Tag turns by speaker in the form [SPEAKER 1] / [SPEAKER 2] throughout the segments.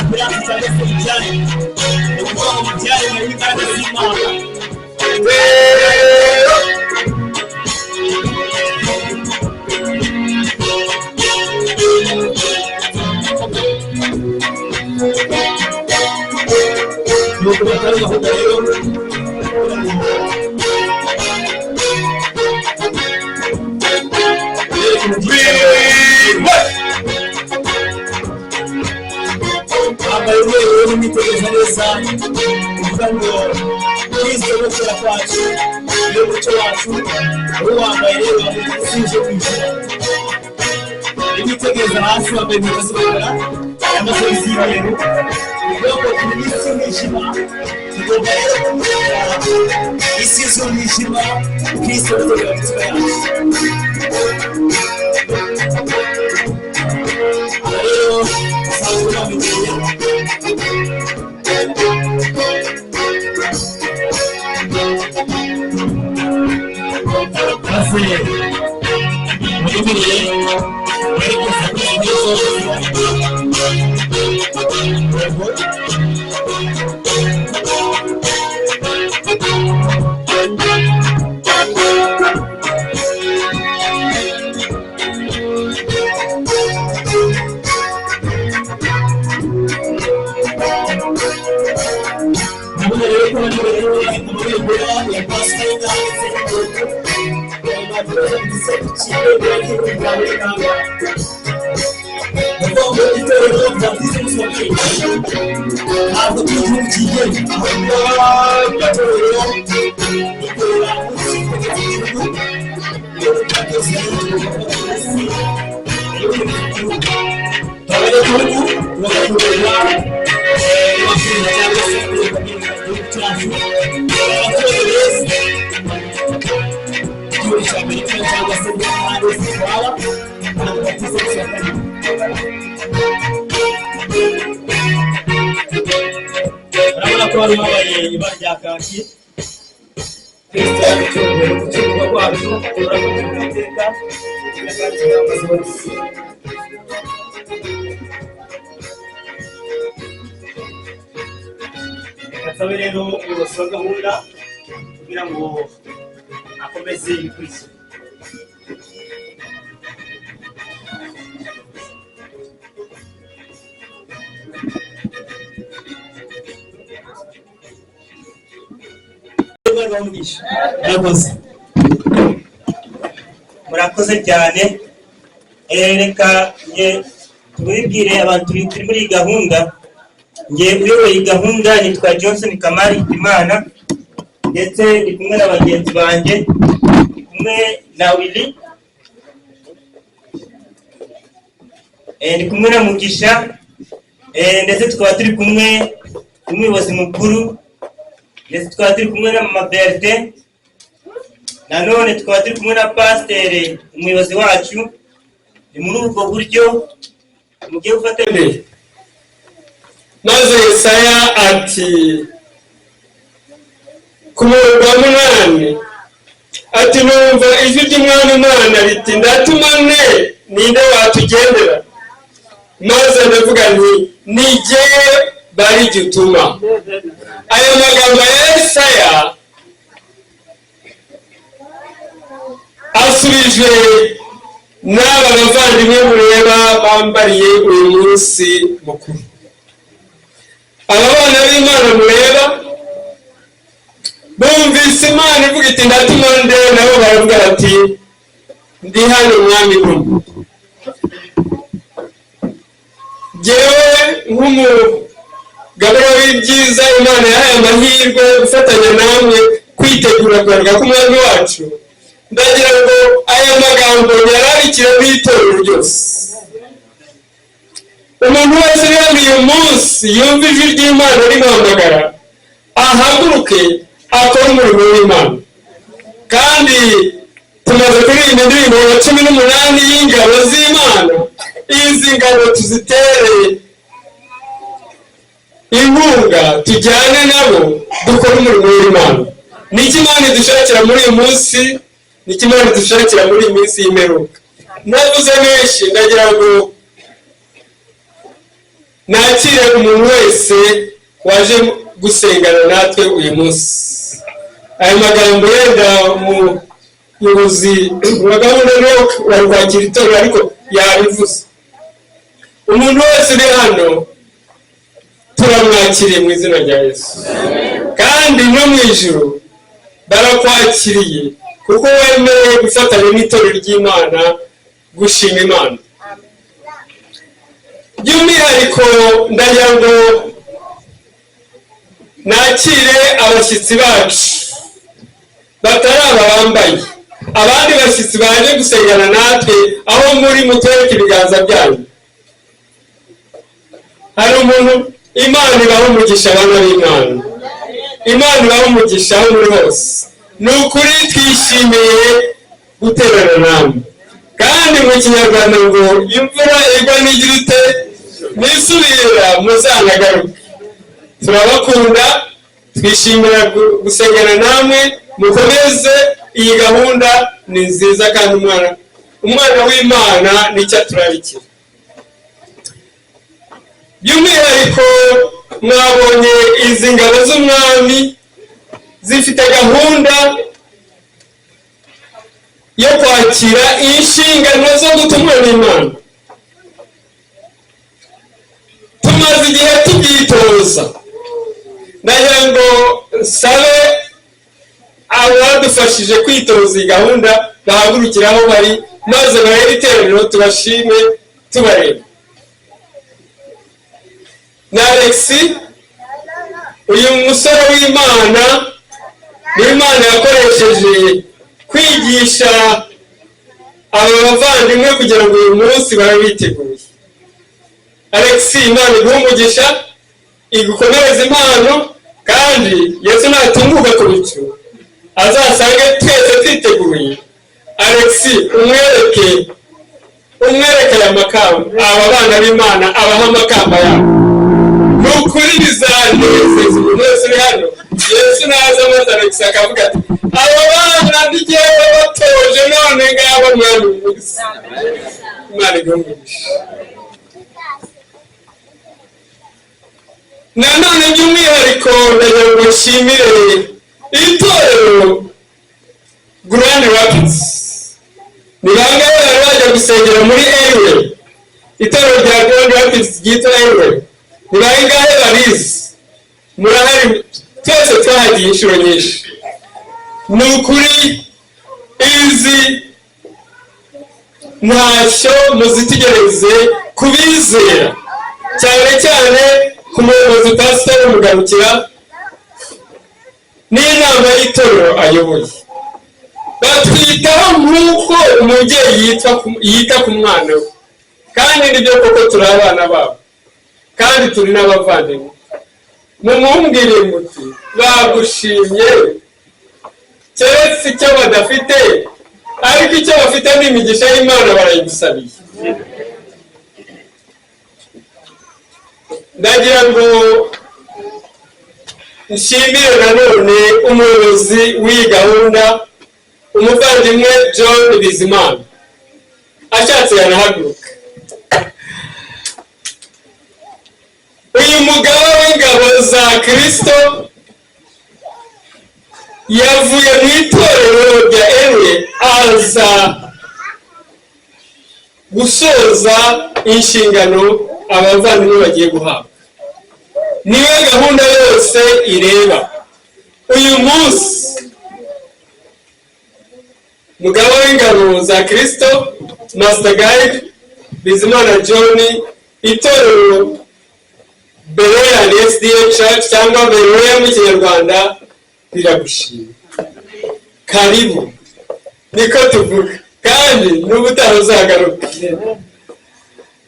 [SPEAKER 1] Ambilansi cyangwa se ibijyanye, ni ukuvuga ngo mu byaremwe harimo imbaraga z'Imana. Nuko batari gahunda rero bambaye umweru n'imyitegereza neza, uvuga ngo Kristo no kwera kwacu niyo mucyo wacu. Wowe wambaye rero usije kwishyura imyitegereza hasi, wambaye inkweto z'umukara, amasogisi y'umweru, uvuga ngo turi mu isi y'umwijima, tugomba rero kumurika isi z'umwijima. Kristo gutegura imitima yacu. Aha rero usanzwe unamenyereye. Maze muyemereye werekeza kuri izi. Yego. Ndabona rero ko bano rero amabendera ya Pasika y'Inka ndetse n'inkoto cy'ibendera ry'igihugu cya Uganda. Ni ukuvuga ngo itorero rya Kristo Musi wa kabiri ntabwo turi igihugu cyigenga, ahubwo itorero rikorera munsi y'ubutegetsi bw'igihugu. Iyo byose rero tugomba kuba hasi y'ubutegetsi bw'igihugu. Abanyagihugu bagakorerwa amabwiriza cyangwa se amategeko agenga igihugu cyacu. Abaturage beza, igihugu cya Amerika cyangwa se n'ahandi hose twaba, ntabwo batize gusa kabiri. Urabona ko hari uwambaye ibara rya kaki. Kristo yaducunguye mu gucungurwa kwacu, turakoze Uwiteka kandi turambaza hose. Reka nsabe rero umuyobozi wa gahunda kugira ngo akomeze ibikurikira. Imana ibahe umugisha. Murakoze.
[SPEAKER 2] Murakoze cyane. Reka nge tubibwire abantu turi muri iyi gahunda. Nge uyoboye iyi gahunda nitwa Johnson Kamari Imana, ndetse ndi kumwe na bagenzi banjye, ndi kumwe na Willy, ndi kumwe na Mugisha, ndetse tukaba turi kumwe n'umuyobozi mukuru, ndetse tukaba turi kumwe na Mama Bertin, nanone tukaba turi kumwe na pasiteri umuyobozi wacu. Ni muri ubwo buryo mugiye gufata.
[SPEAKER 3] Imbere. Maze Yesaya ati ku murongo wa 8 ati: "Numva ijwi ry'Umwami Imana riti: 'Ndatuma nde? Ninde watugendera?' Maze ndavuga nti: 'Ni jyewe, bari gituma.'" Ayo magambo ya Yesaya asubijwe n'aba bavandimwe mureba bambariye uyu munsi mukuru. Aba bana b'Imana mureba bumvise Imana ivuga iti: "Ndatuma nde?" Nabo baravuga bati: "Ndi hano, Mwami, ntuma." Jyewe nk'umugabura w'ibyiza Imana yahaye amahirwe yo gufatanya namwe kwitegura kugaruka k'Umwami wacu, ndagira ngo aya magambo nyararikire n'itorero ryose. Umuntu wese uri hano uyu munsi yumva ijwi ry'Imana rimuhamagara, ahaguruke akore umurimo w'Imana. Kandi tumaze kuririmba indirimbo ya 18 y'ingabo z'Imana. Izi ngabo tuzitere inkunga, tujyane nabo dukore umurimo w'Imana. Niki Imana idushakira muri uyu munsi? Niki Imana idushakira muri iyi minsi y'imperuka? Ntavuze menshi, ndagira ngo nakire umuntu wese waje gusengana natwe uyu munsi. Aya magambo yenda umuyobozi wa gahunda niwe wari kwakira itorero, ariko yabivuze. Umuntu wese uri hano turamwakiriye mu izina rya Yesu, kandi no mu ijuru barakwakiriye kuko wemerewe gufatanya n'itorero ry'Imana gushima Imana. By'umwihariko ndagira ngo nakire abashyitsi bacu batari aba bambaye, abandi bashyitsi baje gusengana natwe. Aho muri, mutwereke ibiganza byanyu. Hari umuntu? Imana ibaha umugisha, abana b'Imana. Imana ibaha umugisha aho muri hose. Ni ukuri twishimiye guterana namwe. Kandi mu Kinyarwanda ngo imvura igwa ntigira ite? Nisubira. Muzanagaruke, turabakunda, twishimira gusengana namwe. Mukomeze iyi gahunda, ni nziza, kandi umwana w'Imana nicyo aturarikira. By'umwihariko mwabonye izi ngabo z'Umwami zifite gahunda yo kwakira inshingano zo gutumwa n'Imana. Tumaze igihe tubyitoza. Ndagira ngo nsabe abadufashije kwitoza iyi gahunda bahagurukire aho bari, maze barebe iteraniro, tubashime tubareba. Na Alexi, uyu musore w'Imana, ni Imana yakoresheje kwigisha aba bavandimwe kugira ngo uyu munsi babe biteguye. Alexi, Imana iguhe umugisha, igukomereze impano, kandi Yesu natunguka ku bicu azasange twese twiteguye. Alexi, umwereke aya makamba, aba bana b'Imana abaha amakamba yabo. Ni ukuri bizanezeza umuntu wese uri hano Yesu naza, maze Alexi akavuga ati: "Aba bana ni jyewe batoje, none ngaba." Mwami mwiza, Imana iguhe umugisha. Nanone by'umwihariko ndagira ngo nshimire itorero Grand Rapids. Ni bangahe bari bajya gusengera muri Airway? Itorero rya Grand Rapids ryitwa Airway, ni bangahe barizi? Murahari, twese twahagiye inshuro nyinshi. Ni ukuri izi ntashyo muzitegereze kubizera, cyane cyane ku muyobozi Pasiteri Mugarukira n'inama y'itorero ayoboye. Batwitaho nk'uko umubyeyi yita ku mwana we, kandi nibyo koko turi abana babo kandi turi n'abavandimwe. Mumumbwire muti: "Bagushimye." Keretse icyo badafite, ariko icyo bafite ni imigisha y'Imana, barayigusabiye. Ndagira ngo nshimire nanone umuyobozi w'iyi gahunda, umuvandimwe John Bizimana. Ashatse yanahaguruka. Uyu mugaba w'ingabo za Kirisito yavuye mu itorero rya Ewe aza gusoza inshingano abavandimwe bagiye guhabwa. Niyo gahunda yose ireba uyu munsi. Mugaba w'ingabo za Kirisito, Master Guide Bizimana John, itorero Beroya SDA Church cyangwa Beroya mu Kinyarwanda riragushima. Karibu niko tuvuga, kandi n'ubutaha uzagaruka.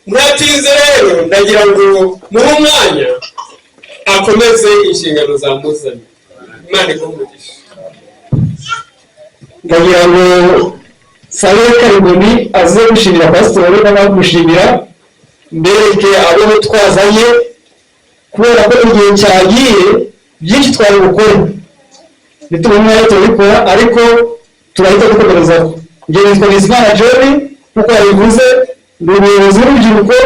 [SPEAKER 3] Ntatinze rero, ndagira ngo muhe umwanya akomeze inshingano zamuzanye. Imana iguhe umugisha.
[SPEAKER 1] Ndagira ngo sabe Karimoni aze gushimira pasitori n'abamushimira, mbereke abo twazanye, kubera ko igihe cyagiye, byinshi twari bukore nitubona umwanya turabikora, ariko turahita dukomerezaho. Njye nitwa Bizimana John.
[SPEAKER 3] Nk'uko yabivuze, ni umuyobozi w'urubyiruko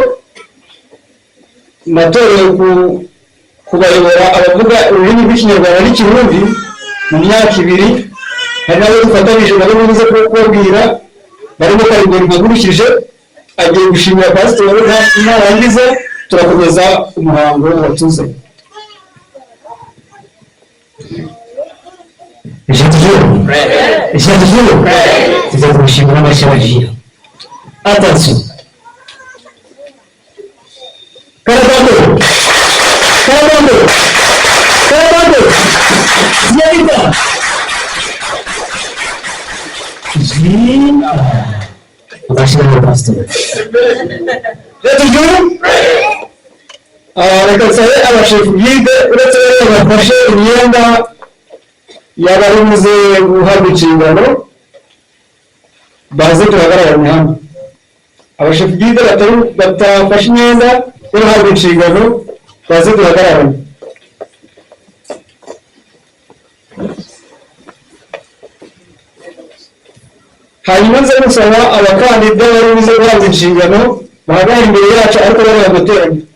[SPEAKER 3] natorewe kubayobora abavuga ururimi rw'Ikinyarwanda n'Ikirundi mu myaka 2. Hari n'abo dufatanyije nabo bivuze ko kubabwira barimo Karigori mpagurukije agiye gushimira pasitoro, narangiza turakomeza umuhango watuzanye.
[SPEAKER 1] J'ai toujours. J'ai toujours. Tuza kumushimira n'amashyi. Attention. Karabango. Karabango. Karabango. Ziarika. Amashyi ya pastor.
[SPEAKER 3] J'ai toujours. Reka nsabe abashefu bwite, uretse bariya bafashe imyenda y'abari buze guhabwa inshingano, baze tuhagararane hamwe. Abashefu bwite batafashe imyenda yo guhabwa inshingano baze duhagararane. Hanyuma nze gusaba abakandida bari buze guhabwa inshingano bahagarare imbere yacu, ariko bari amateraniro.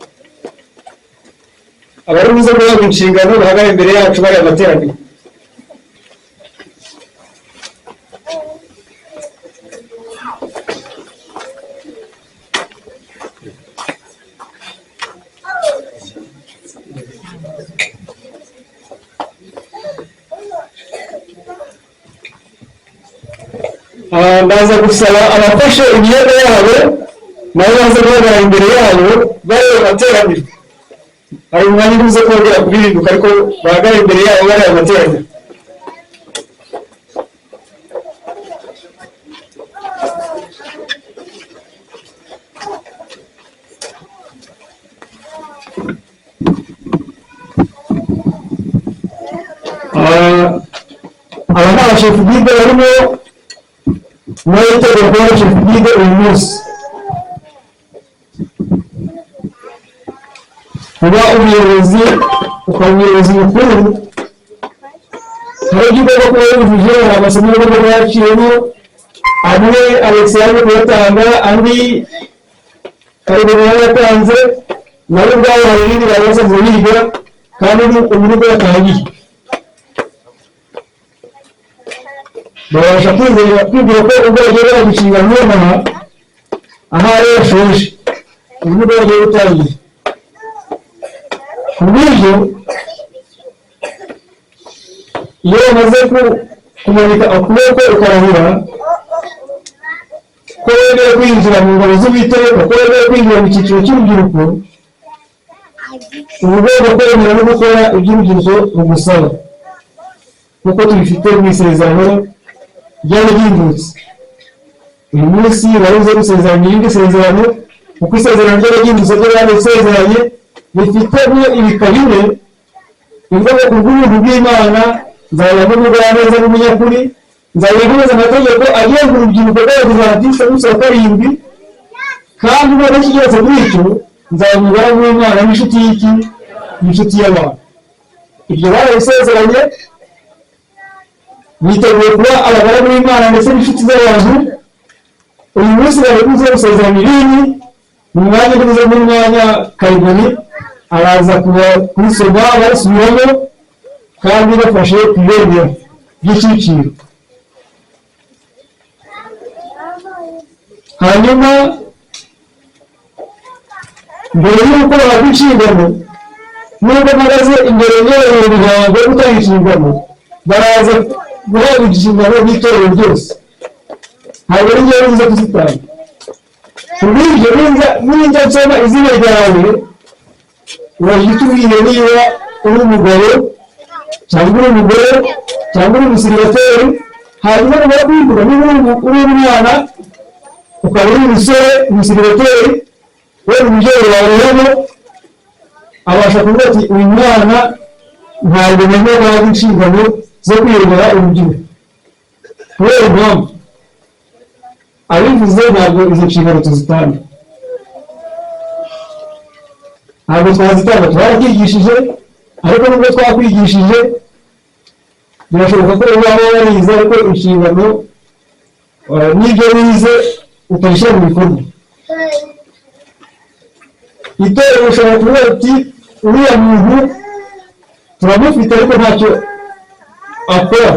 [SPEAKER 3] Abari buze guhabwa inshingano bahagarare imbere yacu bari amateraniro. Ndaza gusaba abafashe imyenda yabo nabo baze guhagarara imbere yabo bareba amateraniro. Hari umwanya ubuze kongera kubirinduka, ariko bahagarara imbere yabo bareba amateraniro. Aba ni abashefu bwite barimo muri itorero rya bwite uyu munsi. Kuba umuyobozi, ukaba umuyobozi mukuru, hari ibyo ugomba kuba wujuje, hari amasomo ugomba kuba yaciyemo, amwe Alex yaje kuyatanga, andi Karuguru yarayatanze, nabo ubwabo hari ibindi bari basanzwe biga, kandi ubu nibwo yatangiye. Babasha kwibwira ko ubwo bagiye bari gushinga nonaha, ahari bashoje, ubu nibwo bagiye gutangira. Ku bw'ibyo, iyo bamaze kumanika ukuboko ukarahira ko wemeye kwinjira mu ngabo z'Uwiteka, ko wemeye kwinjira mu cyiciro cy'urubyiruko, uba ugomba kwemera no gukora iby'urubyiruko rugusaba, kuko tubifite mu isezerano ry'abahindutse. Uyu munsi baruze gusezeranya irindi sezerano, kuko isezerano ry'abahindutse ryo barasezeranye rifitemo ibika bine bivuga ngo kubw'ubuntu bw'Imana nzaba n'umugwaneza n'umunyakuri, nzaba nkomeza amategeko agenga urubyiruko rw'Abadiventisite b'umunsi wa 7, kandi noneho ikigeretse kuri icyo nzaba umugaragu w'Imana n'inshuti y'iki, n'inshuti y'abantu. Ibyo barabisezeranye, biteguye kuba abagaragu b'Imana ndetse n'inshuti z'abantu. Uyu munsi bari buze gusezeranya irindi mu mwanya uri mu mwanya Karigori araza kurisoma barisubiramo kandi bafashe ku ibendera ry'icyiciro. Hanyuma mbere y'uko bahabwa inshingano, nubwo mpagaze imbere y'ayo mihango yo gutanga inshingano, baraza guhabwa inshingano n'itorero ryose, ntabwo ari njyewe uza kuzitanga. Ku bw'ibyo ninjya nsoma izina ryawe, urajya utubwira niba uri umugabo cyangwa uri umugore cyangwa uri umusiribateri, hanyuma numara kubivuga niba uri umwana ukaba uri umusore umusiribateri, wenda umubyeyi wawe rero abasha kuvuga ati uyu mwana ntabwo nemera guhabwa inshingano zo kuyobora urubyiruko kubera impamvu abivuze. Ntabwo izo nshingano tuzitanga, ntabwo twazitanga, twarabyigishije, ariko nubwo twakwigishije birashoboka ko waba warize, ariko inshingano n'ibyo wize
[SPEAKER 1] Utabishyira mu bikorwa. Itorero ushobora kuvuga uti: "Uriya muntu turamufite, ariko ntacyo akora.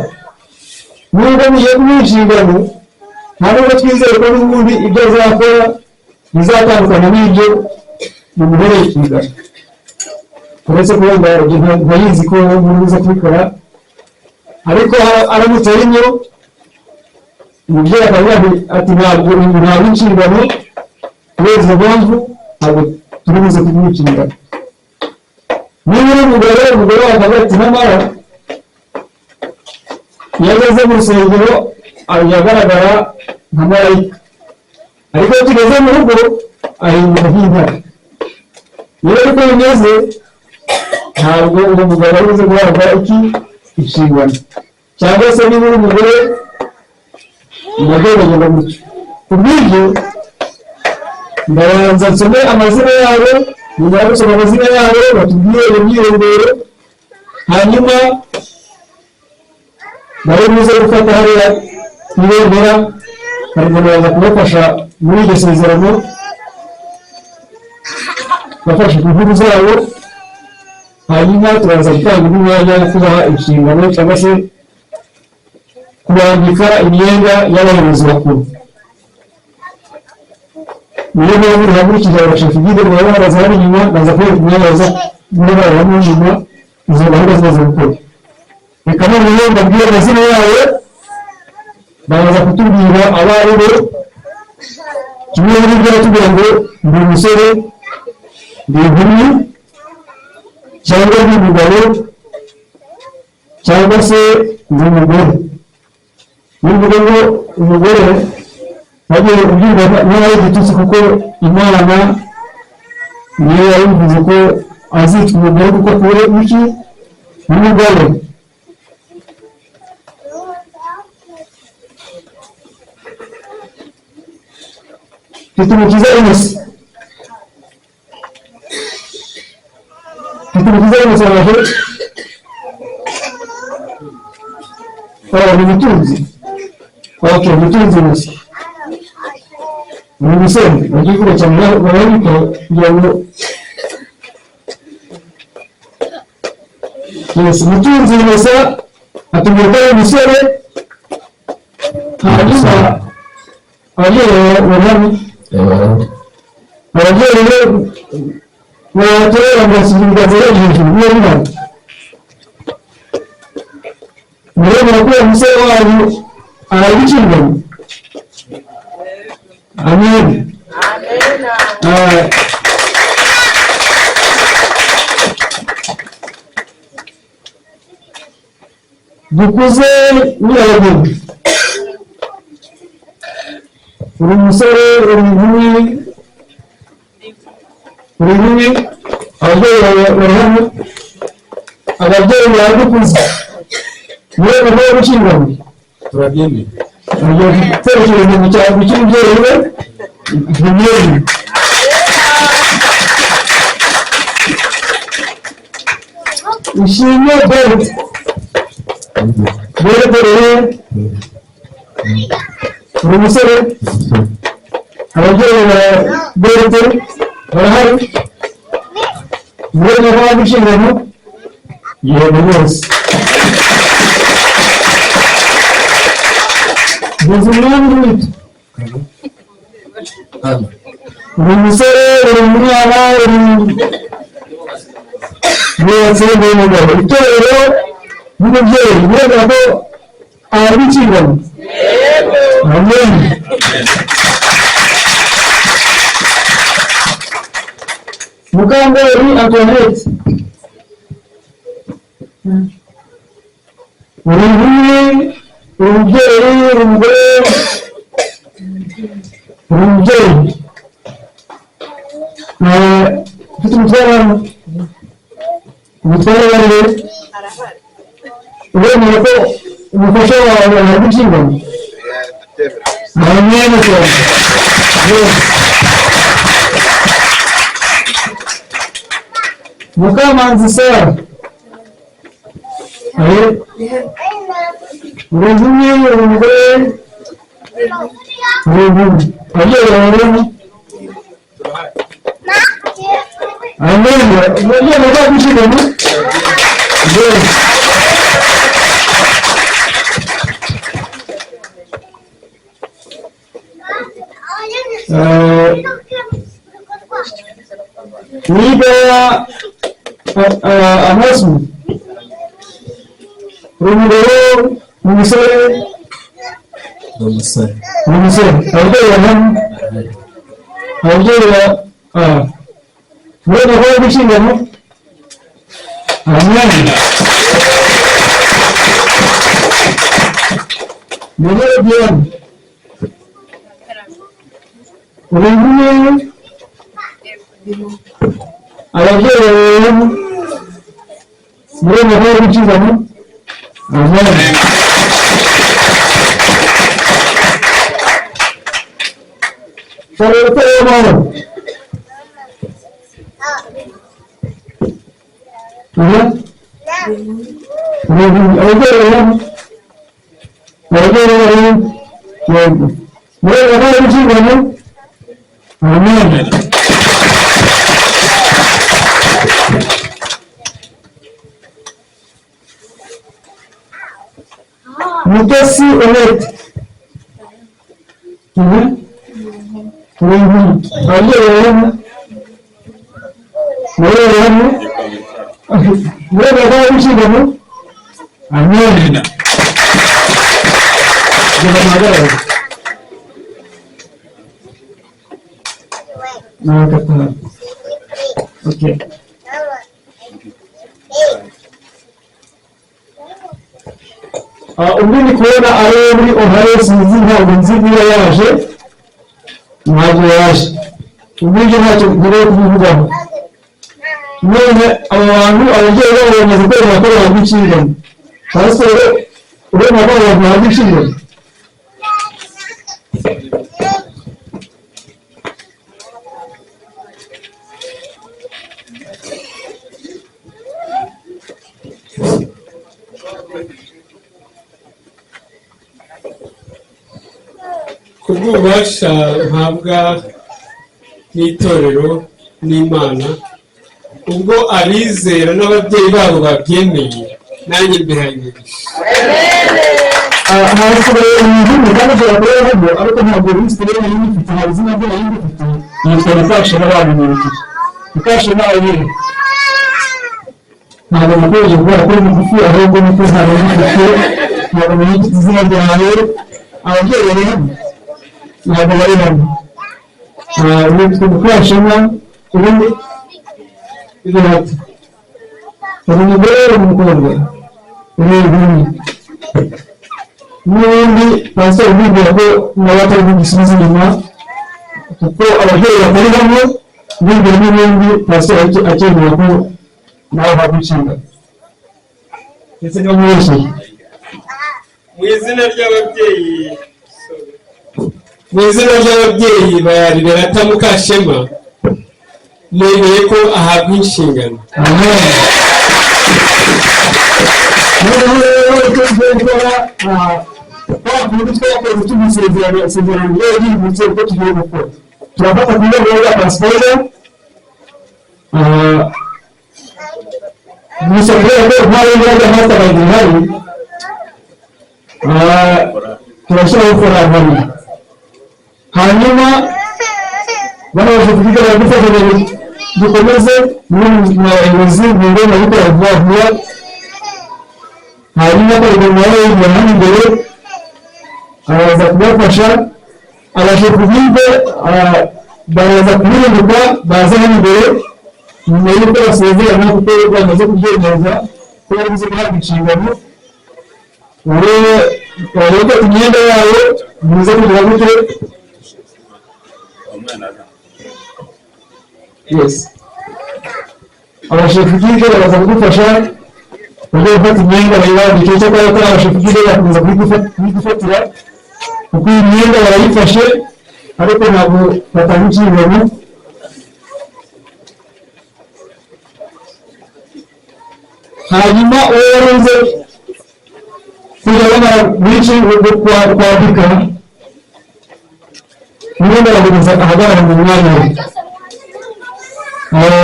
[SPEAKER 1] Nubwo mugiye kumuha inshingano, nta nubwo twizeye ko n'ubundi ibyo azakora bizatandukana n'ibyo mumuhereye inshingano." Uretse ko wenda ibyo ntayizi ko muza kubikora, ariko aramutse arimo, umubyeyi akavuga ati: "Ntabwo ntabwo inshingano, kubera izo mpamvu ntabwo turi buze kumuha inshingano." Niba uri umugore, umugore wawe akavuga ati: "Nyamara iyo ageze mu rusengero ajya agaragara nka marayika, ariko iyo tugeze mu rugo ahinduka nk'intare." Niba ariko bimeze, ntabwo uwo mugabo ari buze guhabwa iki? Inshingano. Cyangwa se niba uri umugore, nabyo biragenda gutyo. Ku bw'ibyo, ndabanza nsome amazina yabo. Nyuma yo gusoma amazina yabo, batubwire imyirondoro, hanyuma bari buze gufata hariya ibendera. Hari umuntu waza kubafasha muri iryo sezerano, bafashe ku nkuru zabo. Hanyuma turaza gutanga undi mwanya wo kubaha inshingano cyangwa se kubambika imyenda y'abayobozi bakuru. Niyo mpamvu duhagurukije abashefu guide baba bahagaze hano inyuma. Baza kubereka umwanya baza guhagararamo inyuma izo gahunda zimaze gukorwa. Reka noneho mbabwire amazina yabo, baraza kutubwira abo ari bo. Kimwe muri byo, baratubwira ngo: "Ndi umusore, ndi inkumi, cyangwa ndi umugabo, cyangwa se ndi umugore." Nivuga ngo umugore, bagiye kubyumva nk'aho ari igitutsi, kuko Imana niyo yabivuze ko azitwa umugore, kuko akure iki? N'umugore. Mfite Umukiza Innocent. Mfite Umukiza Innocent waje. Oh, ni Mutunzi. Okay, Mutunzi Innocent. Ni umusore, bagiye kuba cyane barabikora kugira ngo. Yes, Mutunzi Innocent atubwira ko ari umusore. Hanyuma ababyeyi bari hano? Ababyeyi be batorera ngo basubize ibiganza hejuru. Niba bihari, muremera ko uwo musore wanyu ahabwa inshingano? Amen. Ah, Dukuze Nyirabageni, uri umusore, uri inkumi? Uri inkumi. Ababyeyi bawe bari hano? Ababyeyi bawe Dukuze, muremera ko inshingano?
[SPEAKER 3] Turabyemeye.
[SPEAKER 1] Agiye gutera ikirenge mu cyago cy'umubyeyi we, ntimwemere. Ishimwe Berthe. Berthe rero, uri umusore? Ababyeyi ba Berthe barahari? Muremera ko baba inshingano? Yego rwose. Bizimana witwa? Uri umusore, uri umwana, uri mwese? Ni umugabo. Itorero n'umubyeyi, muremera ko ahabwa inshingano? Amen. Mukandori Antoinette, uri inkumi, uri umubyeyi, uri umugore? Uri umubyeyi. Ufite umutware hano? Umutware wari uremera ko umufasha wawe ahabwa inshingano? Amen cyane. Yes. Mukamanzi Sara, uri inkumi, uri umugore? Ababyeyi bawe? Amen. Ababyeyi bahabwa inshingano. Yes. Niba amazwi urumugabo, umusore?
[SPEAKER 4] Ni umusore.
[SPEAKER 1] Ni umusore. Ababyeyi bahari? Ababyeyi ba mureba ko inshingano. Amen. Mugore Diane, uri kumwe? Ababyeyi bawe mureba ko inshingano. Amen. Charlotte Amahoro. Aha. Ababyeyi bahari? Ababyeyi bahari? Yego. Mureba ko inshingano. Amen. Mutesi Annette. Mhm. Ababyeyi bahari? Ababyeyi bahari? Mureba ko inshingano. Amen. Genda muhagarare. Nawe gatanu. Okay. Undi ndi kubona ari muri Ohio, sinzi, ntabwo nzi niba yaje. Ntabwo yaje. Ubwo ibyo ntacyo nkeneye kubivugaho. None abo bantu ababyeyi babo bamaze kwemera ko bahabwa inshingano. Pasitoro, uremera ko abantu bahabwa inshingano?
[SPEAKER 3] Kubw'ububasha mpabwa n'itorero n'Imana, ubwo abizera n'ababyeyi babo babyemeye, nanjye mbihaye imigisha.
[SPEAKER 1] Hasigaye ibintu kandi ushobora kuba hano, ariko ntabwo lisite rero nari nyifite, nta izina rye nari ngifite. Yitwa Mukashema, babimenyekeye Mukashema Aline. Ntabwo nakomeje kubera ko ari mugufi, ahubwo nuko ntabwo ngifite, ntabwo nari mfite izina ryawe. Ababyeyi bari hano? Ntabwo bari hano. Yitwa Mukashema. Ubundi Ibirati, uri umugore, uri umukobwa, uri inkumi. N'ubundi pasiteri ubibwira ko nawe atari bugisubize inyuma, kuko ababyeyi batari hamwe bibwira. N'ubundi pasiteri akemera ko nawe ahabwa inshingano, ndetse n'amubeshyeye.
[SPEAKER 3] Mu izina ry'ababyeyi, mu izina ry'ababyeyi ba Liberata Mukashema, nemeye ko ahabwa inshingano.
[SPEAKER 1] Amen. Noneho rero icyo tugiye gukora, kwa kundi twakoze tumusezerano, isezerano ryari ryibutse uko tugiye gukora, turafata ku rwego rwa pasiporo gusa, kubera ko nta bindi bajya mastermind ihari, turashyiraho forahari, hanyuma bano bafite baradufatanya dukomeze n'abayobozi mu ngoma gukora vuba vuba. Hanyuma korega nawe yigira hano imbere, araza kubafasha. Abashefu bwite baraza kubihinduka, baza hano imbere nyuma y'uko basezerana, kuko bamaze kubyemeza ko bari buze guhabwa inshingano. Urebe barebe imyenda yabo muze kugira gute. Yes, abashefu bwite baraza kudufasha, bajya gufata imyenda bayibambike. Cyakora ko abashefu bwite bakomeza kuyigufatira, kuko iyi myenda barayifashe ariko ntabwo batanga inshingano. Hanyuma uwo waruze kujya bamara benshi kwandika. Niba arakomeza ahagarara mu mwanya we.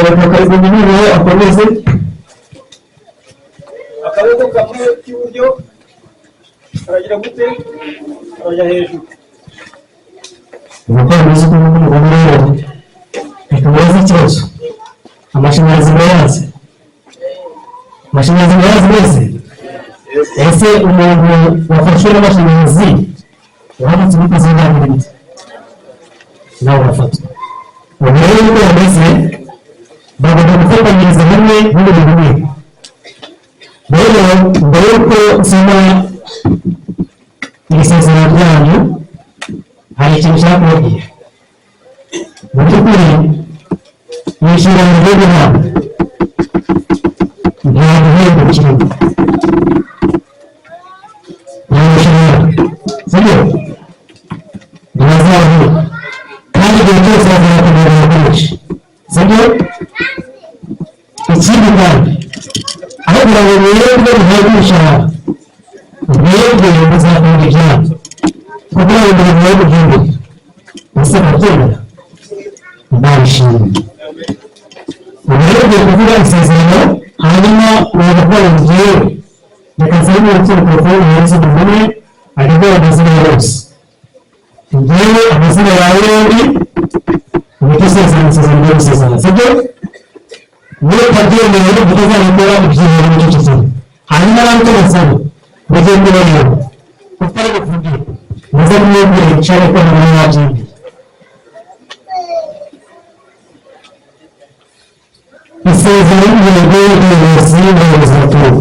[SPEAKER 1] Reka Kajugunya noneho akomeze.
[SPEAKER 5] Akaboko kamwe k'iburyo karagira gute? Karajya hejuru.
[SPEAKER 1] Ubu bimeze uko nguko mubona rero, reka mubaze ikibazo. Amashanyarazi murayazi? Amashanyarazi murayazi mwese? Ese umuntu wafashwe n'amashanyarazi uramutse ubikoze nabi bite? Nawe urafatwa. Ubu rero uko bameze, bagomba gufatanyiriza hamwe n'ibintu bimwe. Rero mbere y'uko nsoma iri sezerano ryanyu, hari ikintu nshaka kubabwira. Mu by'ukuri mu inshingano ryo guhabwa nta gihembo kirimo, nta mushahara, sibyo? Ntibazahura kandi igihe cyose bazakomeza bakoresha, sibyo? Ikindi kandi, aho kugira ngo mwebwe muhabwe umushahara, mwebwe muzakora ibyanyu kugira ngo umurimo we uhinduke. Ese murabyemera? Imana ishimwe. Ubu rero ugiye kuvuga isezerano, hanyuma uraza kuvuga ngo njyewe reka nsabe umuntu telefone hanze umugore arivuga amazina yose, njyewe amazina yawe yombi, uburyo isezerano, isezerano ryo gusezerana, sibyo? Niba utabyemeye utazabikora, ibyihebe nicyo kizima. Hanyuma nawe icyo basaba, mujye kubareba utari buvuge, muze kumwibwira yicare ko hamwe yabyemeye. Isezerano ry'intego y'ubuyobozi n'abayobozi bakuru.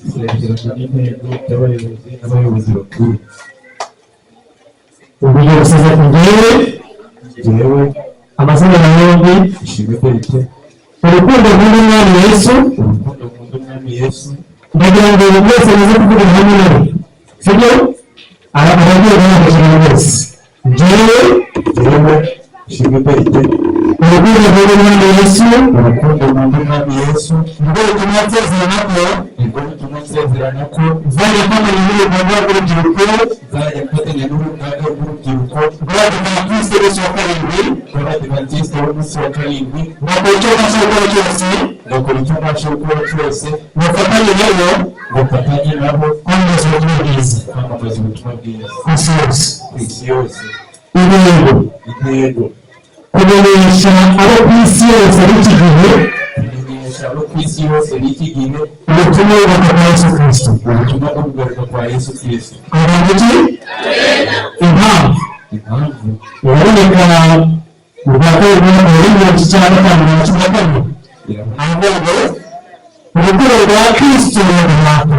[SPEAKER 4] Isezerano n'intego by'abayobozi n'abayobozi bakuru.
[SPEAKER 1] Uburyo gusezerana: njyewe
[SPEAKER 4] Njyewe
[SPEAKER 1] amazina yawe yombi,
[SPEAKER 4] Ishimwe Berite,
[SPEAKER 1] urukundo nkunda Umwami Yesu,
[SPEAKER 4] urukundo nkunda Umwami Yesu,
[SPEAKER 1] ndagira ngo buri wese muze kuvugira hamwe nawe, sibyo? Aragiye guhagurukira bose. Njyewe
[SPEAKER 4] Njyewe Ishimwe Berite,
[SPEAKER 1] urukundo nkunda Umwami Yesu,
[SPEAKER 4] urukundo nkunda Umwami Yesu,
[SPEAKER 1] nibwo butuma nsezerana ko
[SPEAKER 4] nibwo butuma nsezerana ko
[SPEAKER 1] nzajya mfatanya n'urugaga rw'urubyiruko
[SPEAKER 4] nzajya mfatanya n'urugaga rw'urubyiruko
[SPEAKER 1] rw'Abadiventisite b'umunsi wa karindwi,
[SPEAKER 4] rw'Abadiventisite b'umunsi wa karindwi,
[SPEAKER 1] ngakora icyo mbasha gukora cyose,
[SPEAKER 4] ngakora icyo mbasha gukora cyose,
[SPEAKER 1] ngafatanye nabo
[SPEAKER 4] ngafatanye nabo
[SPEAKER 1] kwamamaza ubutumwa bwiza
[SPEAKER 4] kwamamaza ubutumwa bwiza
[SPEAKER 1] ku isi yose.
[SPEAKER 4] ku isi yose.
[SPEAKER 1] Intego:
[SPEAKER 4] Intego:
[SPEAKER 1] kumenyesha abo ku isi yose b'iki gihe
[SPEAKER 4] kumenyesha abo ku isi yose b'iki gihe
[SPEAKER 1] ubutumwa bw'ubutaka bwa Yesu Kristo.
[SPEAKER 4] ubutumwa bwo kugaruka kwa Yesu Kristo.
[SPEAKER 1] Abantu ki? Impamvu
[SPEAKER 4] Impamvu
[SPEAKER 1] iraboneka mu rwa kabiri rw'ibihumbi 9-5 14,
[SPEAKER 4] iraboneka
[SPEAKER 1] avuga ngo urukundo rwa Kristo ruraduhata.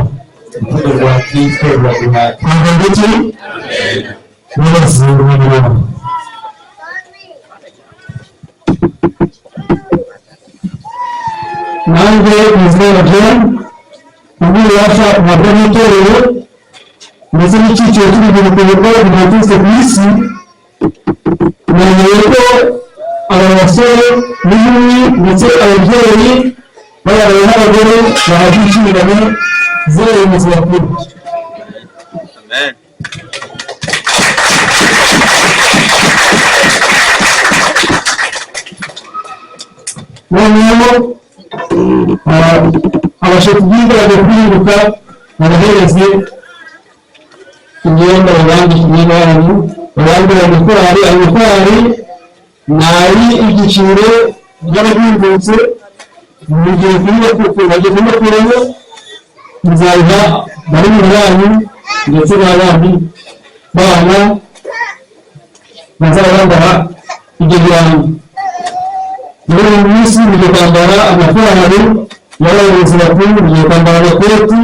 [SPEAKER 4] Urukundo rwa Kristo ruraduhata.
[SPEAKER 1] Ntabwo iki n'ubuzima bw'umwana. Nanjye Nizera John, umwibasha uhabwa n'itorero ndetse n'icyiciro cy'urubyiruko rw'Abadiventisite ku isi, namenyeye ko aba basore n'inkumi ndetse ababyeyi b'abagabo n'abagore bahabwa inshingano z'abayobozi bakuru. Noneho abashefu b'ingabo kwiruka babahereze imyenda, babambike imyenda yanyu, babambire amakorari. Ayo makorari ni ay'ibyiciro by'abahindutse mu gihe bagiye kubibakuramo, muzabiha barumuna banyu ndetse n'abandi bana bazaba bambara ibyo birango. Muri uyu munsi mugiye kwambara amakorari y'abayobozi bakuru, mugiye kwambara amakoti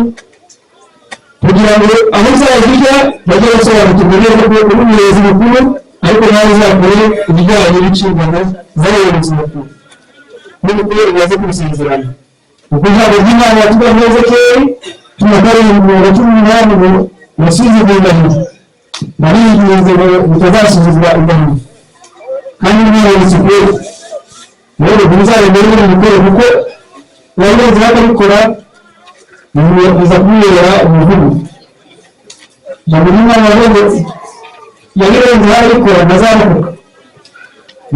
[SPEAKER 1] kugira ngo aho uzajya ujya bajye basobanukirwa neza ko uri umuyobozi mukuru, ariko nawe uzakore ibijyanye n'inshingano z'abayobozi bakuru n'umukuru umaze kubisezerana. Kuko ijambo ry'Imana tuba neza kera 17:18 ngo nasuzugura indahiro, naringinze ngo mutazasuzugura indahiro, kandi n'umuyobozi mukuru rero ntuzaremere muri mukuru, kuko uwarenze bakabikora biza kumubera umuvugo. Ijambo ry'Imana rero Yabirenzeho arabikora, ntazarokoka.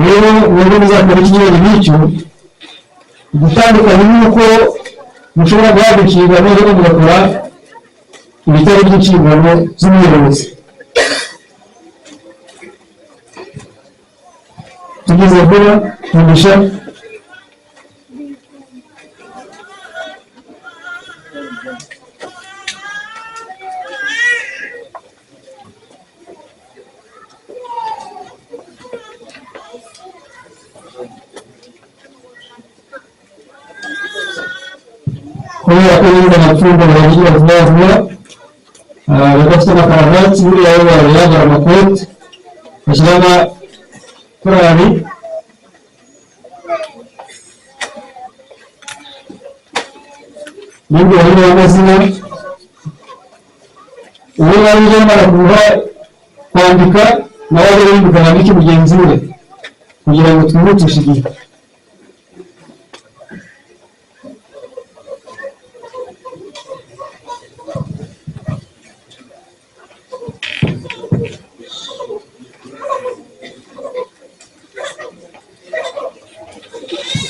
[SPEAKER 1] Rero mwebwe muzakora ikinyuranye n'icyo. Igitandukanye ni uko mushobora guhabwa inshingano ariko mugakora ibitari by'inshingano z'umuyobozi. Tugeze vuba Mugisha. Kubera ko yize amapfundo barabigira vuba vuba, badafite na karavati, buriya bo barayambara amakoti, bashyiraho amakorari. Nibwo hariho amazina uwo yari yamara kuva kwandika, nawe ajya yandika yandike mugenzi we kugira ngo twihutishe igihe.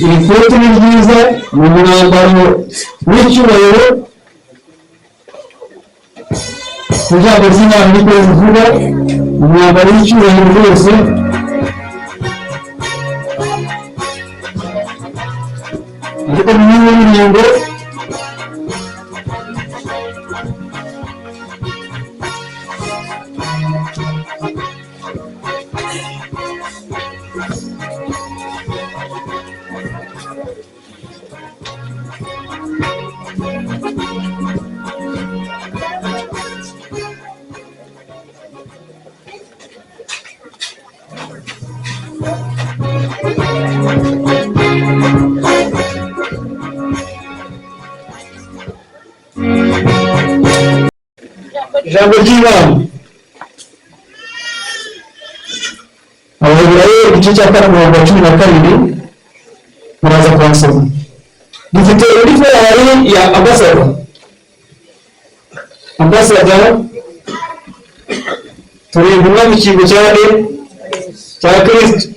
[SPEAKER 1] Iri koti ni ryiza, ni umwambaro w'icyubahiro. Ku ijambo ry'Imana niko rivuga, umwambaro w'icyubahiro rwose. Ariko ni w'ingingo. Ijambo ry'Imana, Abaheburayo igice cya 4 umurongo wa 12, muraza kuhasoma. Dufite indi korali ya ambasada. Ambasada turi intumwa mu cyimbo cyane cya Kristo.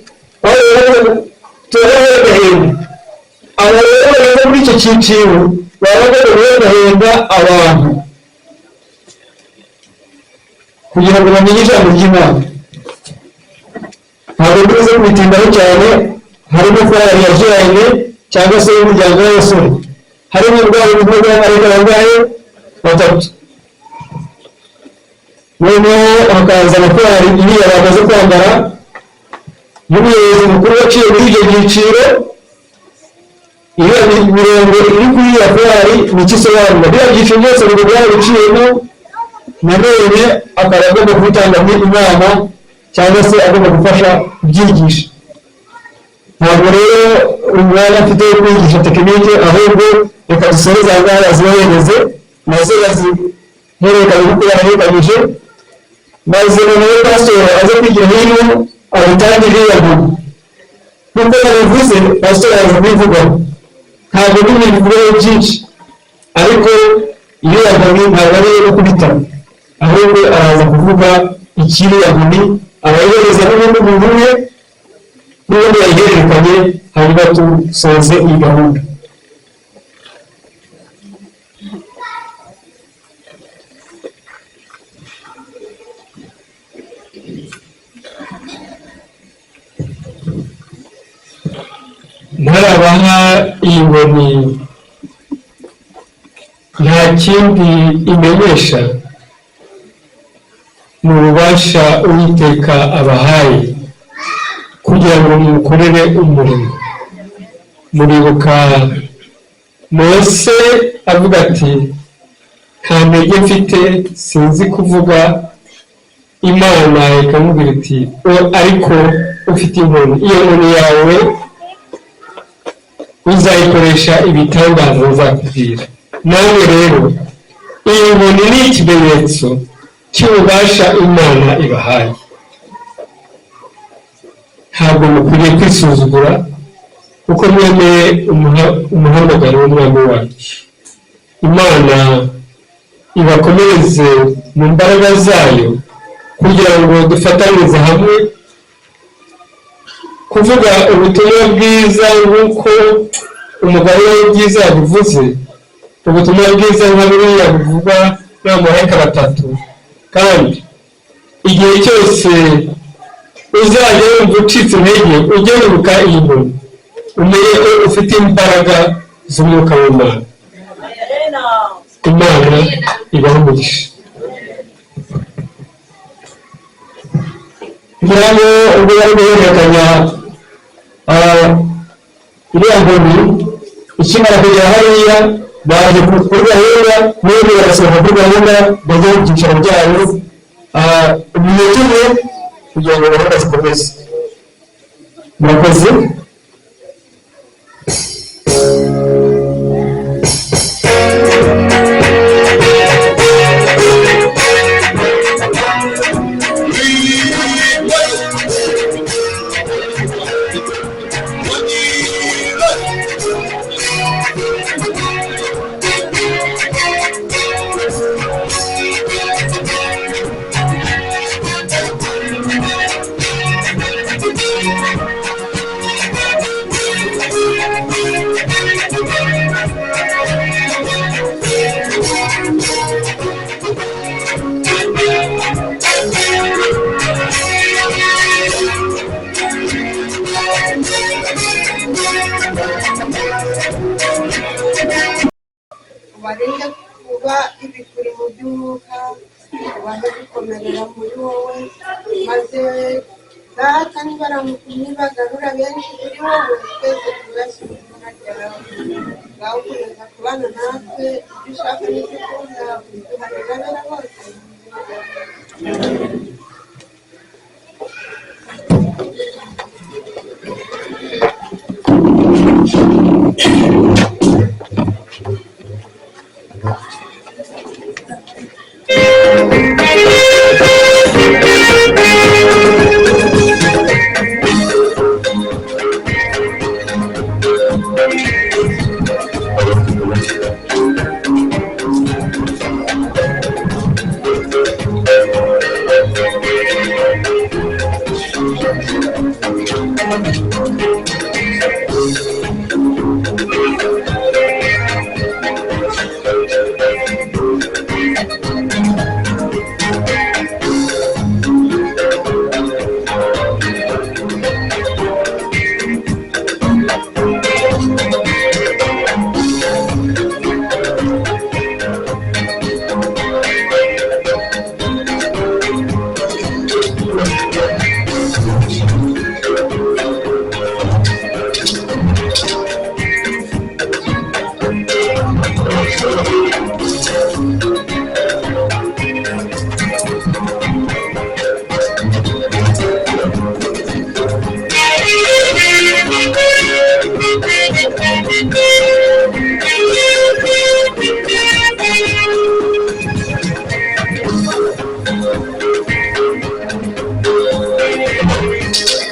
[SPEAKER 1] Turahembahemba aba rero bageze muri icyo cyiciro, baba bagomba guhembahemba abantu kugira ngo bamenye ijambo ry'Imana. Ntabwo mbizi kubitindaho cyane. Harimo korali ya jirayine cyangwa se y'umuryango w'abasore, harimo ubwabo bumwe bw'abamarayika bangahe? Batatu. Noneho hakaza na korali iriya bamaze kwambara y'umuyobozi mukuru waciye muri ibyo byiciro. Iriya mirongo iri kuri iriya korali ni icyo isobanura? Biriya byiciro byose bigomba byarabiciyemo, nanone akaba agomba kubitangamo inama cyangwa se agomba gufasha kubyigisha. Ntabwo rero umwanya mfite wo kwigisha tekinike, ahubwo reka dusoreze aha ngaha, bazibahereze nazo bazihererekanye kuko baraherekanyije, maze noneho pasitoro aze kwigira hino abitange iriya nkuru. Nk'uko nabivuze, pasitoro araza kubivugaho. Ntabwo n'ibintu bivugaho byinshi, ariko iriya nkoni ntabwo ari iyo kubita, ahubwo araza kuvuga ikiriya nkoni, abayihereza n'ubundi muntu umwe n'ubundi yayihererekanye, hanyuma dusoze iyi gahunda.
[SPEAKER 3] Ntarabaha iyi nkoni, nta kindi imenyesha, ni ububasha Uwiteka abahaye kugira ngo mukorere umurimo. Muribuka Mose avuga ati: "Nta ntege mfite, sinzi kuvuga." Imana ikamubwira iti: "Ariko ufite inkoni, iyo nkoni yawe uzayikoresha ibitangaza nzakubwira." Nawe rero iyi nkoni ni ikimenyetso cy'ububasha Imana ibahaye. Ntabwo mukwiriye kwisuzugura kuko mwemeye umuhamagaro w'Umwami wacu. Imana ibakomereze mu mbaraga zayo. Kugira ngo dufatanyirize hamwe kuvuga ubutumwa bwiza nk'uko umugabo w'ibyiza yabivuze, ubutumwa bwiza nka buriya buvugwa n'abamarayika batatu. Kandi igihe cyose uzajya wumva ucitse intege, ujye wibuka iyi nkoni, umenye ko ufite imbaraga z'umwuka w'Imana. Imana ibahe umugisha.
[SPEAKER 1] Kugira ngo ubwo bari guhererekanya iriya nkoni, ikimara kugera hariya baje kuri gahunda, n'ubundi barasohoka kuri gahunda bajya mu byicaro byayo iminota umwe kugira ngo gahunda zikomeze. Murakoze.
[SPEAKER 6] Ubarinde kuba ibikuri mu by'umwuka, ubahe gukomerera muri wowe, maze Data nibagarura benshi kuri wowe, twese tuzashyira izina ryawe. Ngaho ukomeza kubana natwe, ibyo ushaka n'ibyo ukunda ubiduhanira abera bose mu izina rya Yesu.
[SPEAKER 7] Thank you.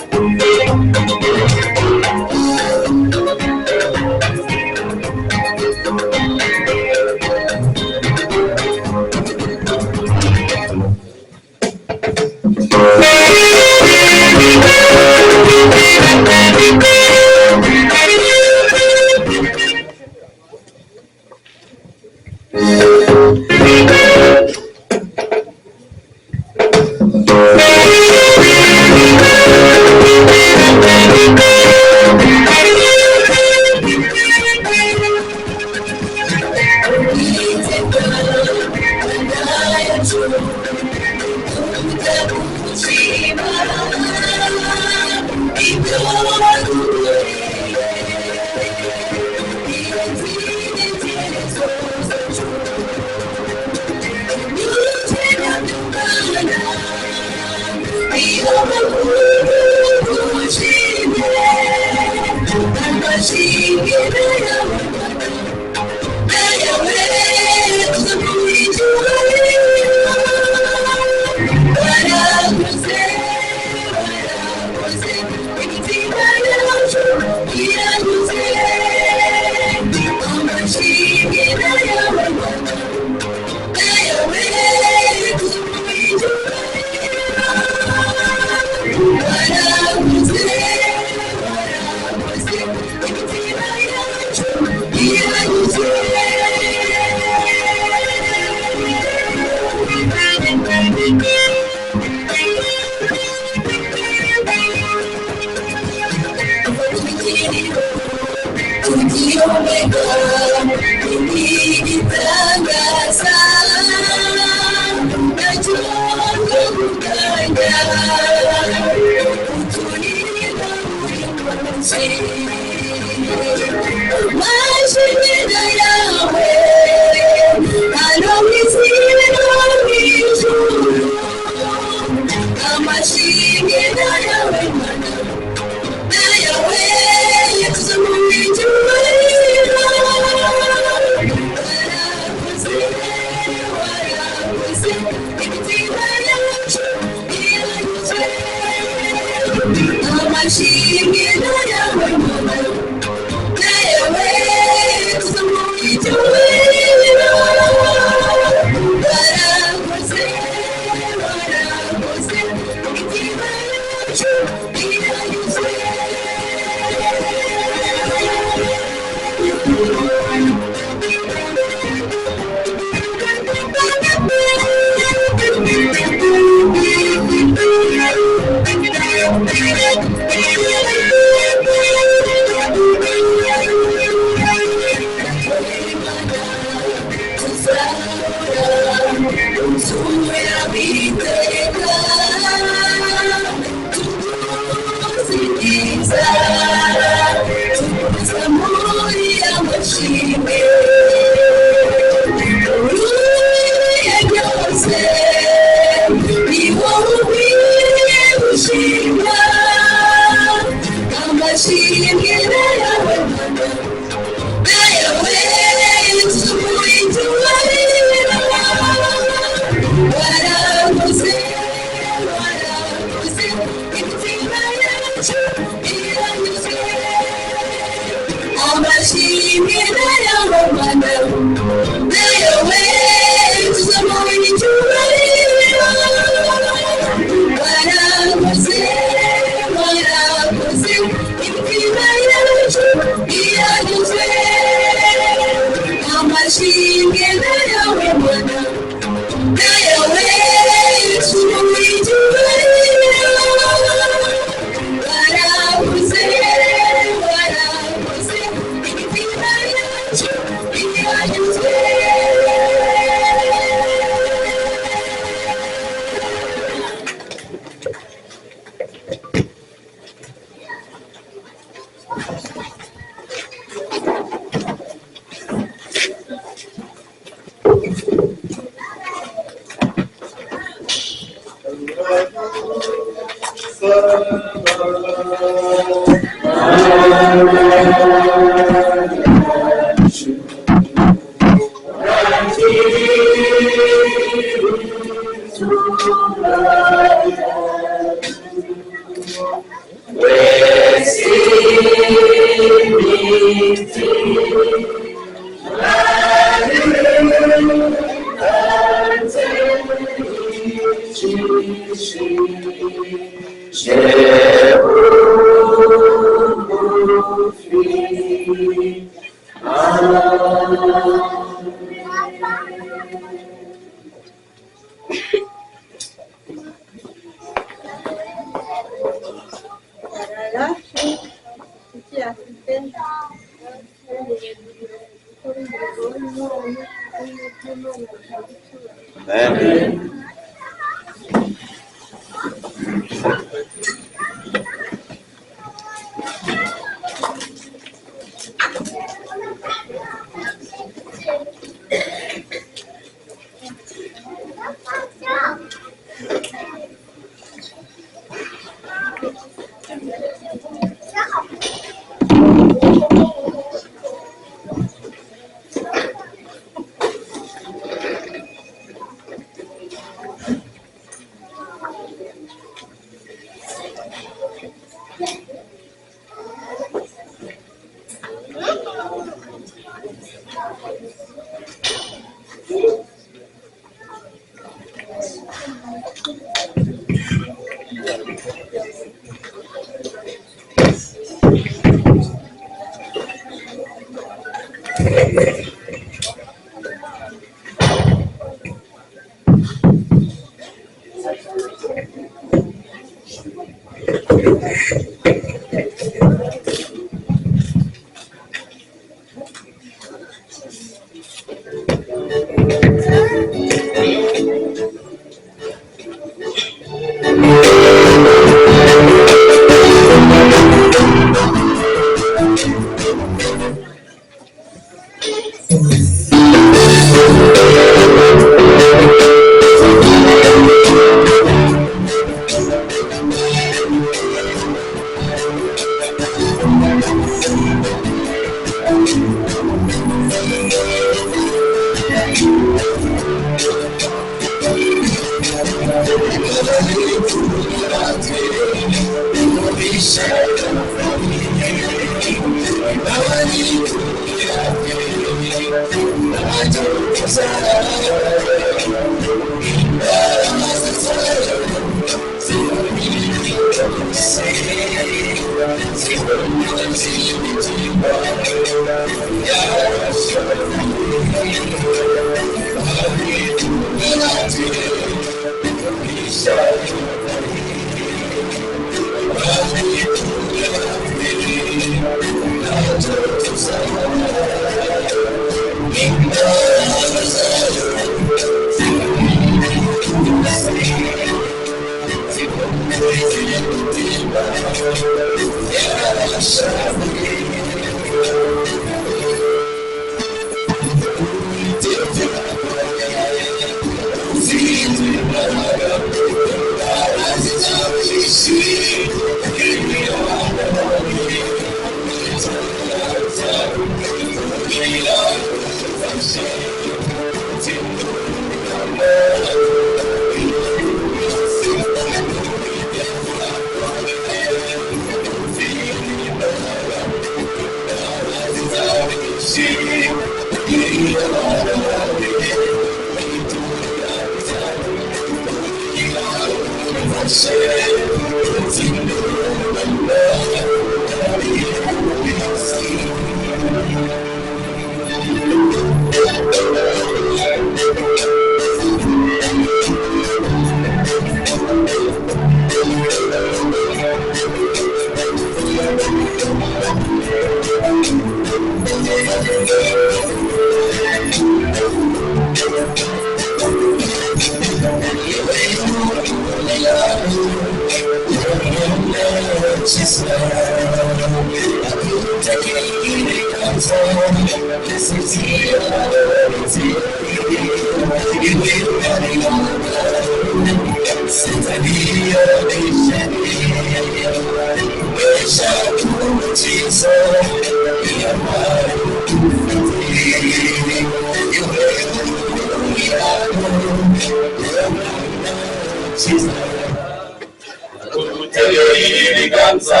[SPEAKER 1] Ibiganza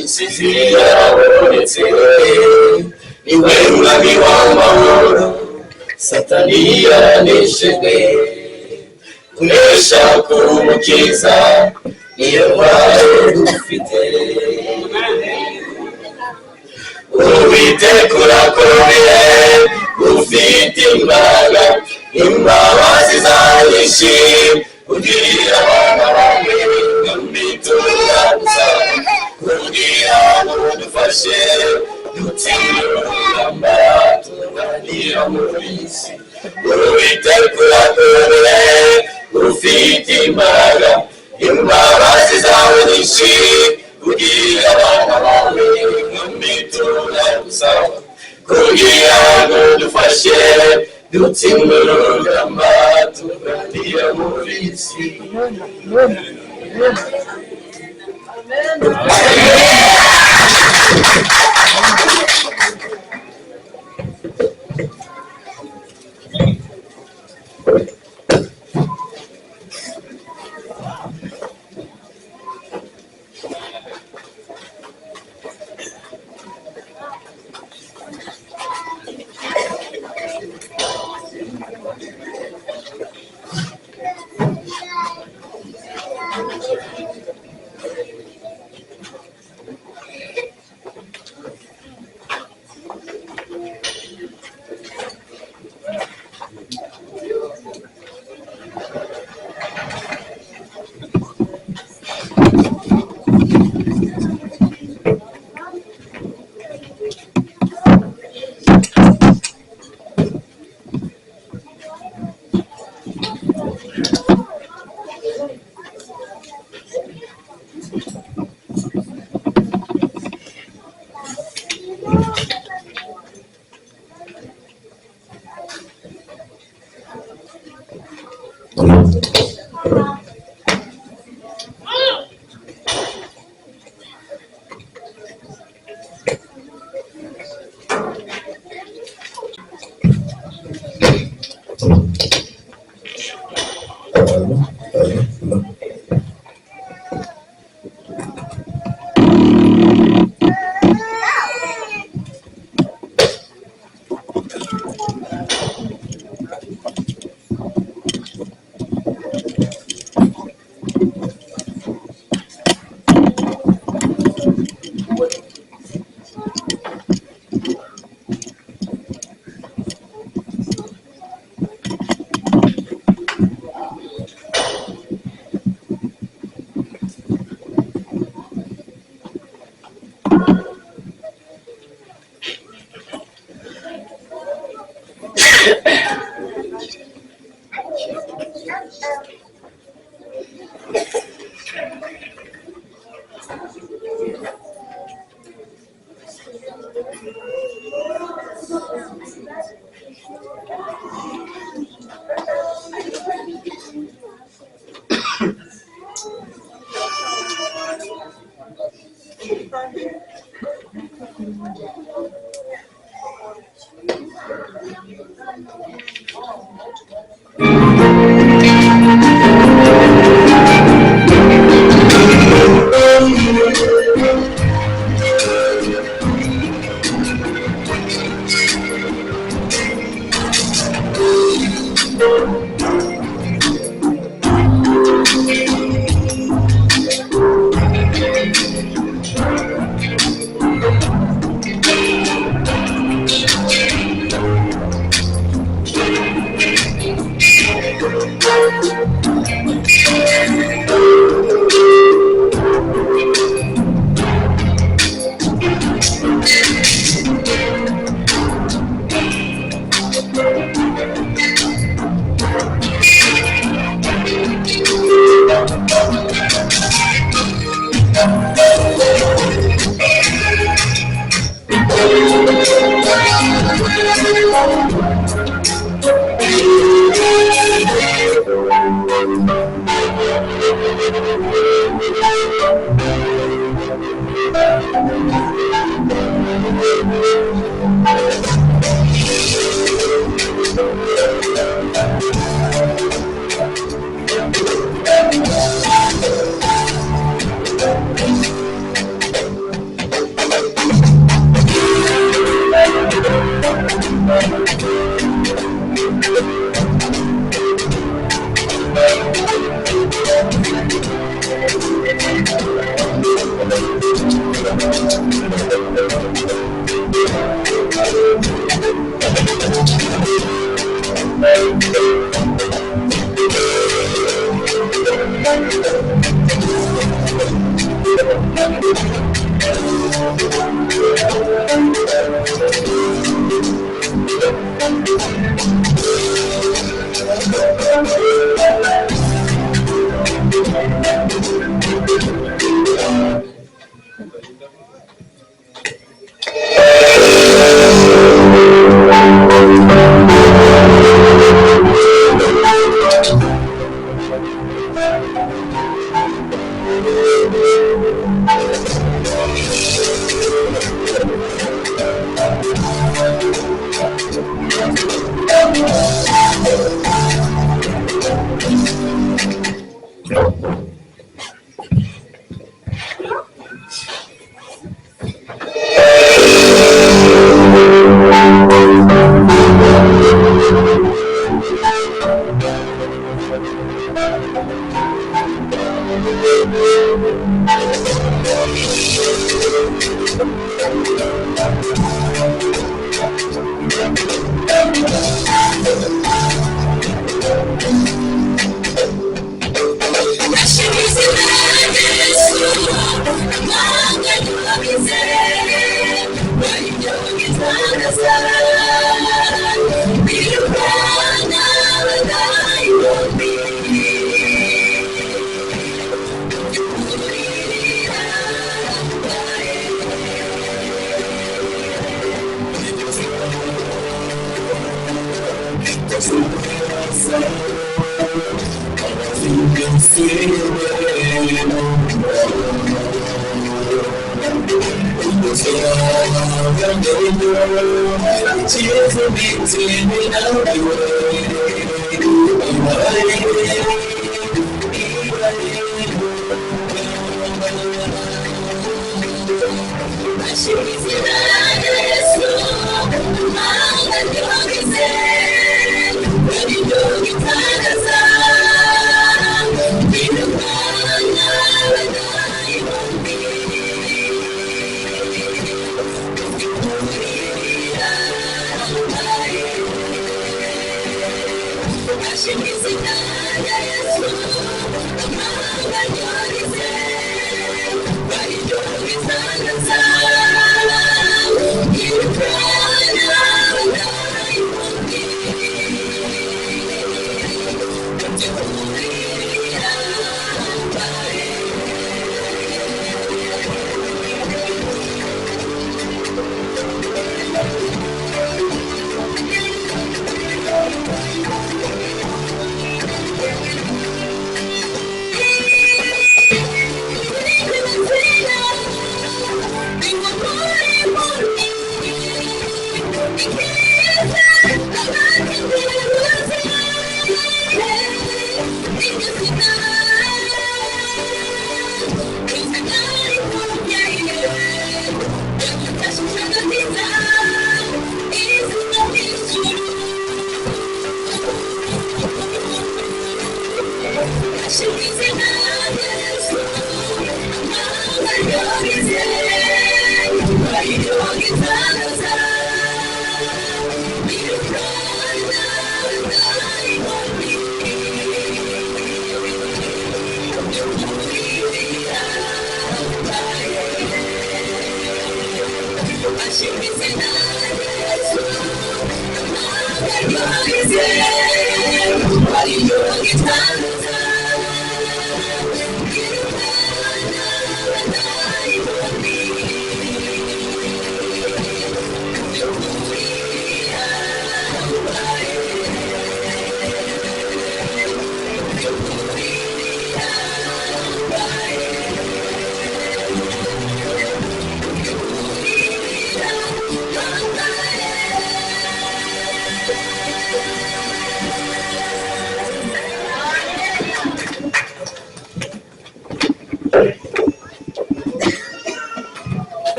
[SPEAKER 1] insinzi yarabonetse, niwe mwami w'amahoro, Satani yaraneshejwe. Kunesha k'Umukiza niyo ntwaro dufite. Uwiteka urakomeye, ufite imbaraga, imbabazi zawe nyinshi ugirira abana bawe, gusa kugira ngo udufashe dutsinde urugamba turwanira muri iyi si. Uwiteka urakomeye, ufite imbaraga, imbabazi zawe nyinshi ugirira abana bawe, gusa kugira ngo udufashe dutsinde urugamba turwanira muri iyi si. Thank you.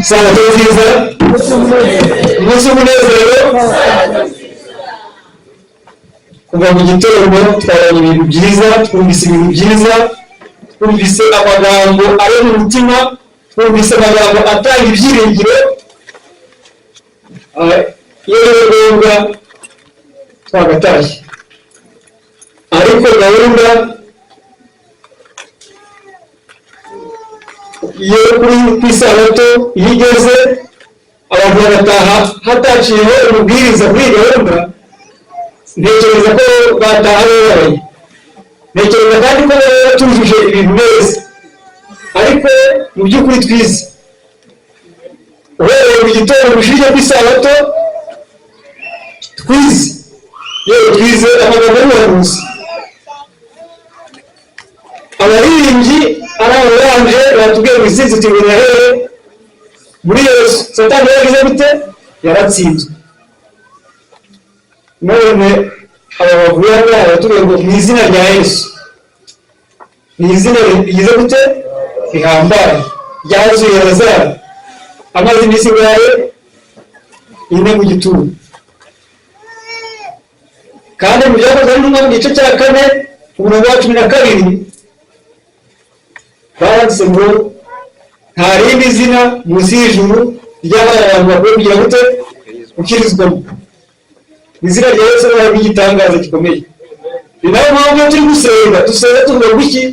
[SPEAKER 3] Sabato nziza, umunsi w'umunezero. Kuva mu gitondo twaranye ibintu byiza, twumvise ibintu byiza, twumvise amagambo ari mu mutima, twumvise amagambo atanga ibyiringiro. Iyo rero ngombwa twagatashye, ariko gahunda iyo kuri ku isabato iyo igeze abantu bagataha hataciyeho umubwiriza kuri iyi gahunda, ntekereza ko bataha bababaye. Ntekereza kandi ko baba batujuje ibintu neza, ariko mu by'ukuri twize uhereye mu gitondo gushinge ku isabato twize, yewe twize amagambo y'ubuhanuzi. Abaririmbyi ari abaranje batubwiye ngo isinzi tubona hehe muri Yesu. Satani yagize gute? Yaratsinzwe. None aba bavuye hano baratubwiye ngo mu izina rya Yesu. Ni izina rigize gute? Rihambaye, ryazuye Lazaro amaze iminsi ingahe? 4 mu gituro. Kandi mu Byakozwe n'Intumwa mu gice cya 4 umurongo wa 12 baranditse ngo nta rindi zina munsi y'ijuru ry'abana abantu bakwiye kugira gute? Gukirizwamo. Izina rya Yesu ni igitangaza gikomeye. Ni nayo mpamvu iyo turi gusenga dusenga tuvuga ngo iki?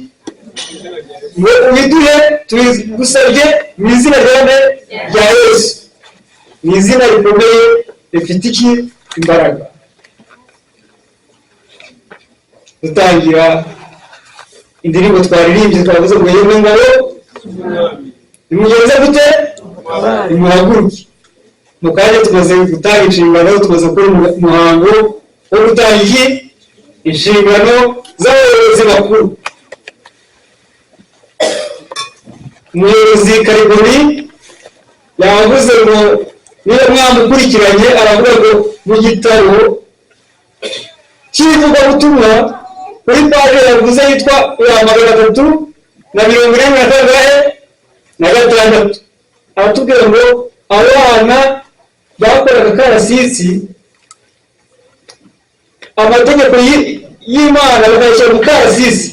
[SPEAKER 3] Ngo ubiduhe, tubigusabye mu izina rya Yesu. Ni izina rikomeye rifite iki? Imbaraga. Dutangira indirimbo twaririmbye twavuze ngo yemwe ngabo nimugenze gute? Nimuhaguruke. Mu kanya tumaze gutanga inshingano, tumaze gukora umuhango wo gutanga iki? Inshingano z'abayobozi bakuru. Umuyobozi Karigori yavuze ngo niba mwamukurikiranye, aravuga ngo mu gitabo cy'ivugabutumwa kuri paje yavuze yitwa ya 346, aratubwira ngo abana bakoraga karasisi amategeko y'Imana bakayashyira mu karasisi.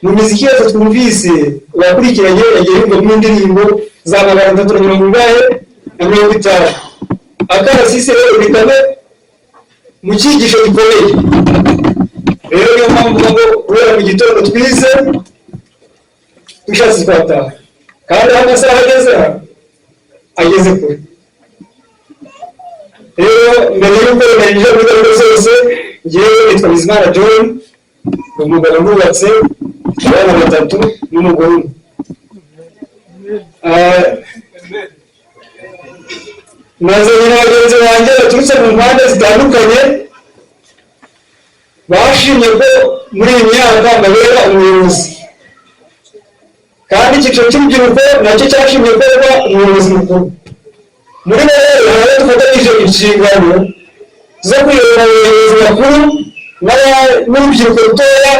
[SPEAKER 3] Mu miziki yose twumvise uwakurikiranye yagiye yumva mu ndirimbo za 350. Akarasisi rero ni kamwe mu cyigisho gikomeye. Rero niyo mpamvu ngo guhera mu gitondo twize dushatse twataha, kandi aho amasaha ageze ageze kure. Rero mbere y'uko ninjira muri gahunda zose, njyewe nitwa Bizimana John, ni umugabo nubatse, abana 3 n'umugore umwe. Nazanye na bagenzi banjye baturutse mu mpande zitandukanye, bashimye ko muri iyi myaka mbabera umuyobozi, kandi icyiciro cy'urubyiruko nacyo cyashimye ko kuba umuyobozi mukuru. Muri bo rero hari abo dufatanyije inshingano zo kuyobora abayobozi bakuru n'urubyiruko rutoya.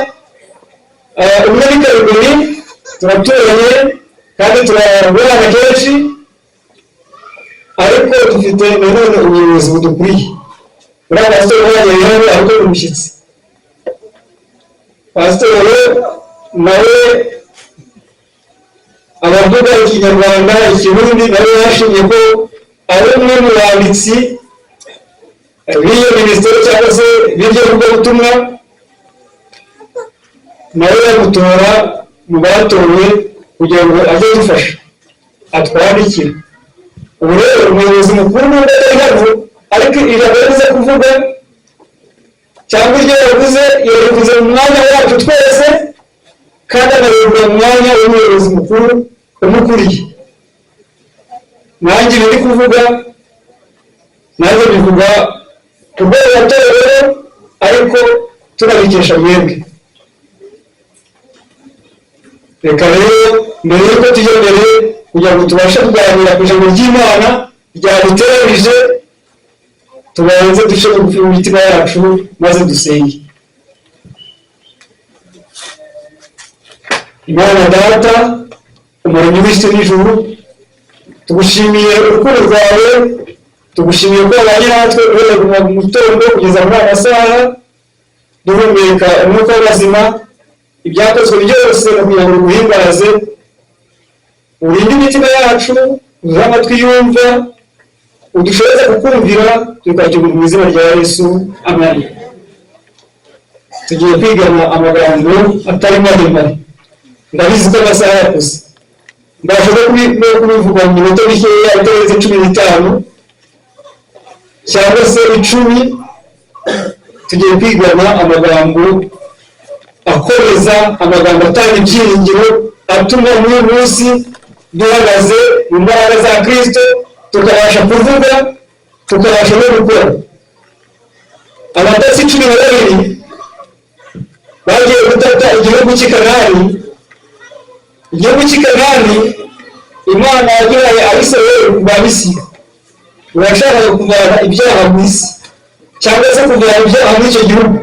[SPEAKER 3] Umwe ni Karigori, turaturanye kandi turabana kenshi, ariko dufite nanone ubuyobozi budukwiye. Uriya pasitori wanjye rero ariko ni umushyitsi. Pasitori nawe abavuga Ikinyarwanda, Ikirundi, nawe yashimye ko ari umwe mu banditsi b'iyo minisiteri cyangwa se b'iryo vugabutumwa, nawe yamutora mu batowe kugira ngo ajye adufasha atwandikire. Ubu rero umuyobozi mukuru nubwo atari hano, ariko ijambo yavuze kuvuga cyangwa iryo yavuze yarivuze mu mwanya wacu twese, kandi anarivuga mu mwanya w'umuyobozi mukuru umukuriye. Nanjye ibi ndi kuvuga nanjye bivuga ku rwego rw'abatorero, ariko tunabikesha mwebwe. Reka rero mbere y'uko tujya mbere kugira ngo tubashe kuganira ku ijambo ry'Imana ryaduteranije, tubanze duce bugufi mu mitima yacu maze dusenge. Imana Data, umuremyi w'isi n'ijuru, tugushimiye urukundo rwawe, tugushimiye ko wabanye natwe uhereye kuva mu gitondo kugeza muri aya masaha, duhumeka umwuka w'abazima. Ibyakozwe byose ni ukugira ngo biguhimbaze, urinde imitima yacu, uduhe amatwi yumva, udushoboze kukumvira, tukakigura mu izina rya Yesu, amen. Tugiye kwigana amagambo atari maremare, ndabizi ko amasaha yakuze, mbasha no kubivuga mu minota mikeya itarenze 15 cyangwa se 10. Tugiye kwigana amagambo akomeza, amagambo atanga ibyiringiro, atuma muri uyu munsi duhagaze mu mbaraga za Kristo, tukabasha kuvuga, tukabasha no gukora. Abatasi 12 bagiye gutata igihugu cy'i Kanani. Igihugu cy'i Kanani Imana yagihaye Abisirayeli kuva Misiri, bashakaga kuvana ibyaha mu isi cyangwa se kuvana ibyaha muri icyo gihugu.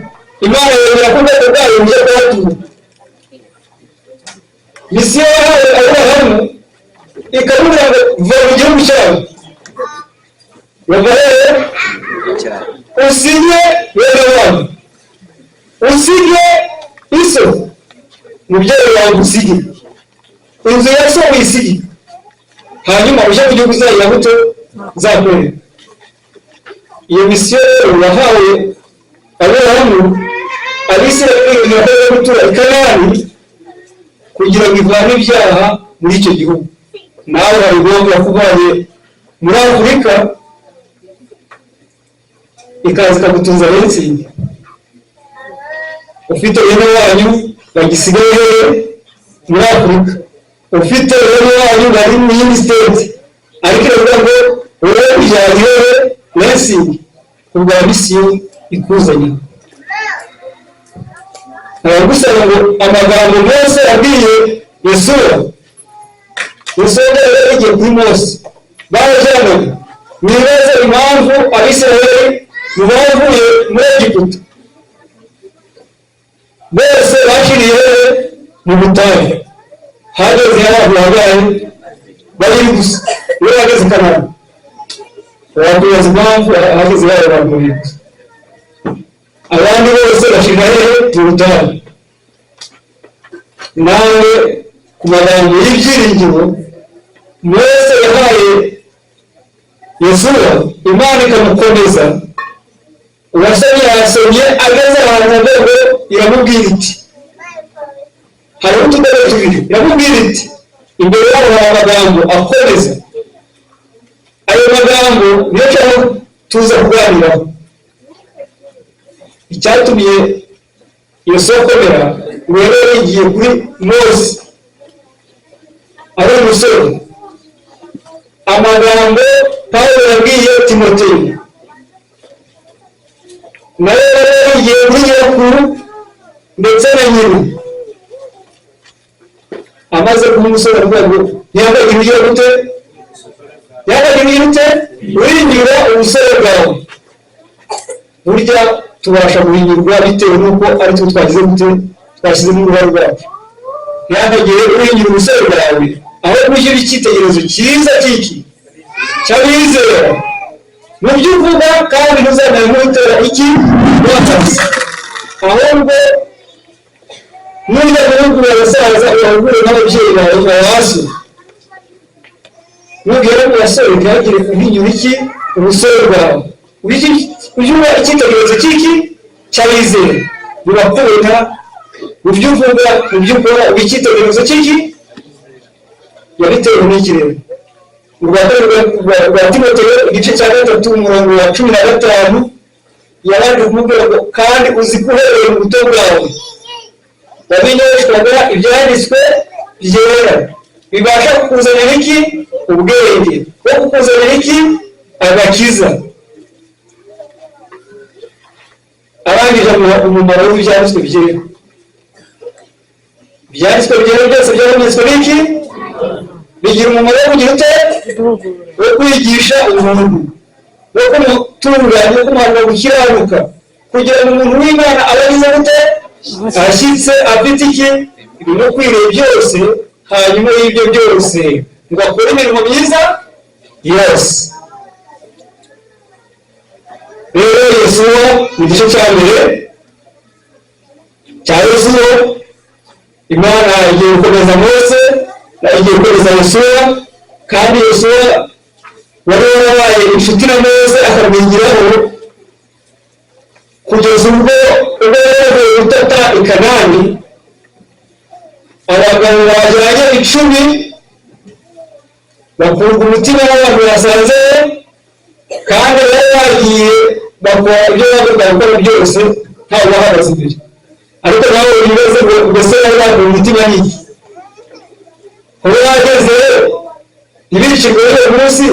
[SPEAKER 3] Imana yemera ko ubwoko bwayo bujya kuhatura. Misiyo yahawe Aburahamu ikamubwira ngo va mu gihugu cyawe, bava hehe? Usige bene wanyu, usige iso, mubyeyi wawe usige, inzu ya so uyisige, hanyuma ujye mu gihugu uzagira gute? Nzakwereka. Iyo misiyo rero yahawe Aburahamu, Abisirayeli bajya gutura i Kanani kugira ngo ivane ibyaha muri icyo gihugu. Nawe hari impamvu yakuvanye muri Afurika ikaza ikagutuza benshi, ufite bene wanyu bagisigaye hehe? Muri Afurika. Ufite bene wanyu bari mu yindi state, ariko iravuga ngo wowe ujyanye hehe? Lansing, kubwa misiyo ikuzanye. Aragusaba ngo amagambo Mose yabwiye Yosuwa, Yosuwa rero yagiye kuri Mose, barajyanaga. Mwibaze impamvu Abisirayeli mu bavuye muri Egiputa bose bashiriye hehe? Mu butayu. Hageze abantu babaye babiri gusa. Iyo bageze i Kanani, wakwibaza impamvu hageze hari abantu babiri gusa, abandi bose bashirira hehe? Mu butayu. Nawe ku magambo y'ibyiringiro Mose yahaye Yosuwa, Imana ikamukomeza. Uwasomye yasomye, ageze ahantu ngo iramubwira iti, hariho utudobo tubiri, iramubwira iti imbere yabo hari amagambo akomeza. Ayo magambo niyo cyangwa tuza kuganiraho. Icyatumye iyo soko komera, rero yigiye kuri Mose ari umusore. Amagambo Pawulo yabwiye Timoteyo nayo rero yigiye kuri nyirokuru ndetse na nyina amaze kuba umusore, avuga ngo ntiyambaye ugira gute, yambaye gute? Wiringira ubusore bwawe. Burya tubasha guhinyurwa bitewe n'uko ari twe twagize gute? Twashyizemo uruhare rwacu. Ntihakagire uringira ubusore bwawe, aho gushyira icyitegererezo cyiza cy'iki? Cy'abizera mu byo uvuga, kandi ntuzamere nk'utera iki? Wakazi. Ahubwo nujya guhugura abasaza, ubahugure n'ababyeyi bawe babashe. Nugera ku basore, ntihagire uhinyura iki? Ubusore bwawe. Ujye uba icyitegererezo cy'iki? Cy'abizera. Birakubona mu byo uvuga, mu byo ukora, uba icyitegererezo cy'iki? Yabitewe n'iki rero? Urwa kabiri rwa Timoteyo, igice cya 3, umurongo wa 15, yabanje kumubwira ngo kandi uzi ko uhereye mu buto bwawe wamenyeshwaga ibyanditswe byera, bibasha kukuzanira iki? Ubwenge bwo kukuzanira iki? Agakiza. Arangije amuha umumaro w'ibyanditswe byera. Ibyanditswe byera byose byaranditswe n'iki? Bigira umumaro wo kugira ute? Wo kwigisha umuntu, wo kumutunganya, wo kumuhanura gukiranuka, kugira ngo umuntu w'Imana abe agize gute? Ashyitse, afite iki? Ibimukwiriye byose. Hanyuma y'ibyo byose ngo akore imirimo myiza yose. Rero Yosuwa, mu gice cya mbere cya Yosuwa, Imana igiye gukomeza Mose, igiye gukomeza Yosuwa. Kandi Yosuwa wari warabaye inshuti na Mose, akamwigiraho kugeza ubwo yavuye gutata i Kanani, abagabo bajyanye 10 bakurwa umutima n'abantu basanze, kandi bari bagiye bakora ibyo bagombaga gukora byose, ntawe ubahagaze imbere. Ariko nawe wibaze ngo mbese bari bakuye umutima n'iki? Kuba bageze ntibicirwe uyu munsi,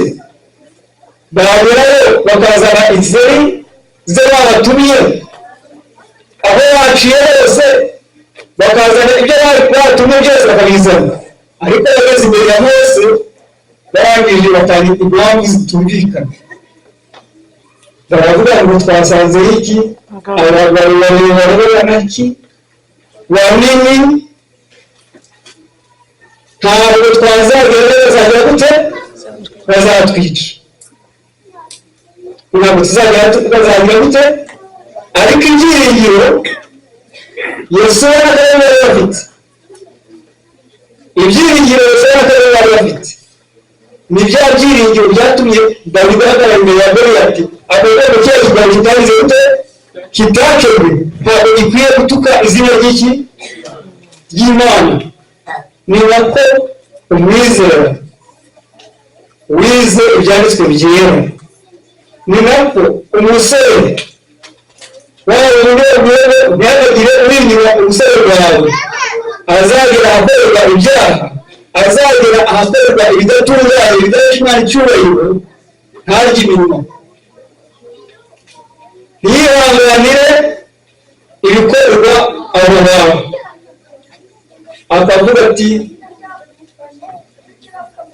[SPEAKER 3] bagerayo bakazana inzeri ze babatumye, aho baciye hose bakazana ibyo batumye byose bakabizana. Ariko bageze imbere ya Mose, barangije batanga impamvu zitumvikana, baravuga ngo twasanze iki? Abagabo babiri barebana ki? Banini. Ntabwo twazagera, bazagera gute? Bazatwica. Ntabwo tuzagera, bazagira gute? Ariko ibyiringiro Yosuwa na Kalebu bari bafite, ibyiringiro Yosuwa na Kalebu bari bafite ni bya byiringiro byatumye Dawidi ahagarara imbere ya Goliyati, akavuga ngo kiriya kirwano kitagize gute? Kitakebwe, ntabwo gikwiye gutuka izina ry'iki? Ry'Imana. Ni nako umwizera wize ibyanditswe byera, ni nako umusore waba umunyabwenge, ntihagire uri inyuma ubusore bwawe, azagera ahakorerwa ibyaha, azagera ahakorerwa ibidatunganye, bidahesha Imana icyubahiro, ntarye iminwa, ntiyihanganire ibikorerwa aho hantu, akavuga ati: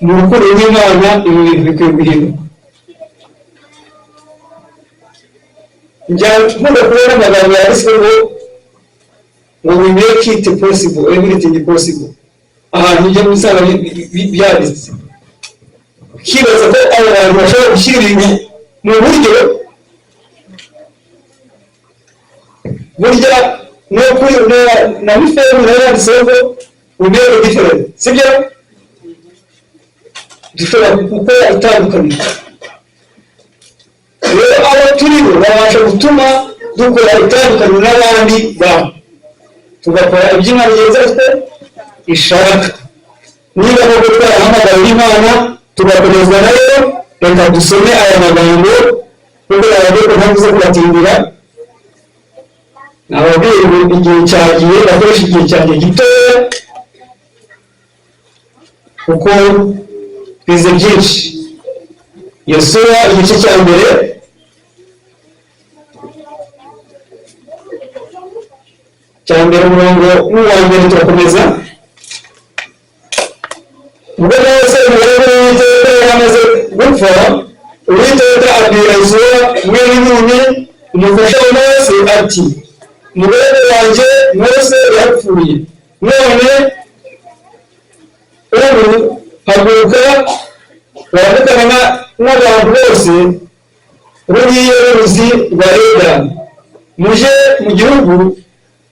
[SPEAKER 3] "Mu rukundo rw'Imana ibi bintu bikwiye guhinduka." Njya nkunda kubona amagambo yanditswe ngo "We make it possible, everything possible." Ahantu ujya usanga byanditse, ukibaza ko abo bantu bashobora gushyira ibintu mu buryo. Burya no kuri na mifemu nayo yanditseho ngo "We make a difference," sibyo? Dushobora gukora itandukaniro. Rero abo turibo babasha gutuma dukora itandukaniro n'abandi bantu, tugakora ibyo Imana igenza twe ishaka. Niba koko twarahamagawe n'Imana, tugakomezwa nayo, reka dusome aya magambo, kuko yababwiye ko ntavuze kubatindira. Nababwiye ngo igihe cyagiye, bakoresha igihe cyanjye gitoya kuko twize byinshi. Yosuwa igice cya mbere, umurongo n'uwa mbere, turakomeza. Ubwo Mose umugaragu w'Uwiteka yari amaze gupfa, Uwiteka abwira Yosuwa mwene Nuni, umufasha wa Mose, ati: "Umugaragu wanjye Mose yapfuye. None ubu haguruka wambukane n'abantu bose ruriya ruzi rwa Yorodani, muje mu gihugu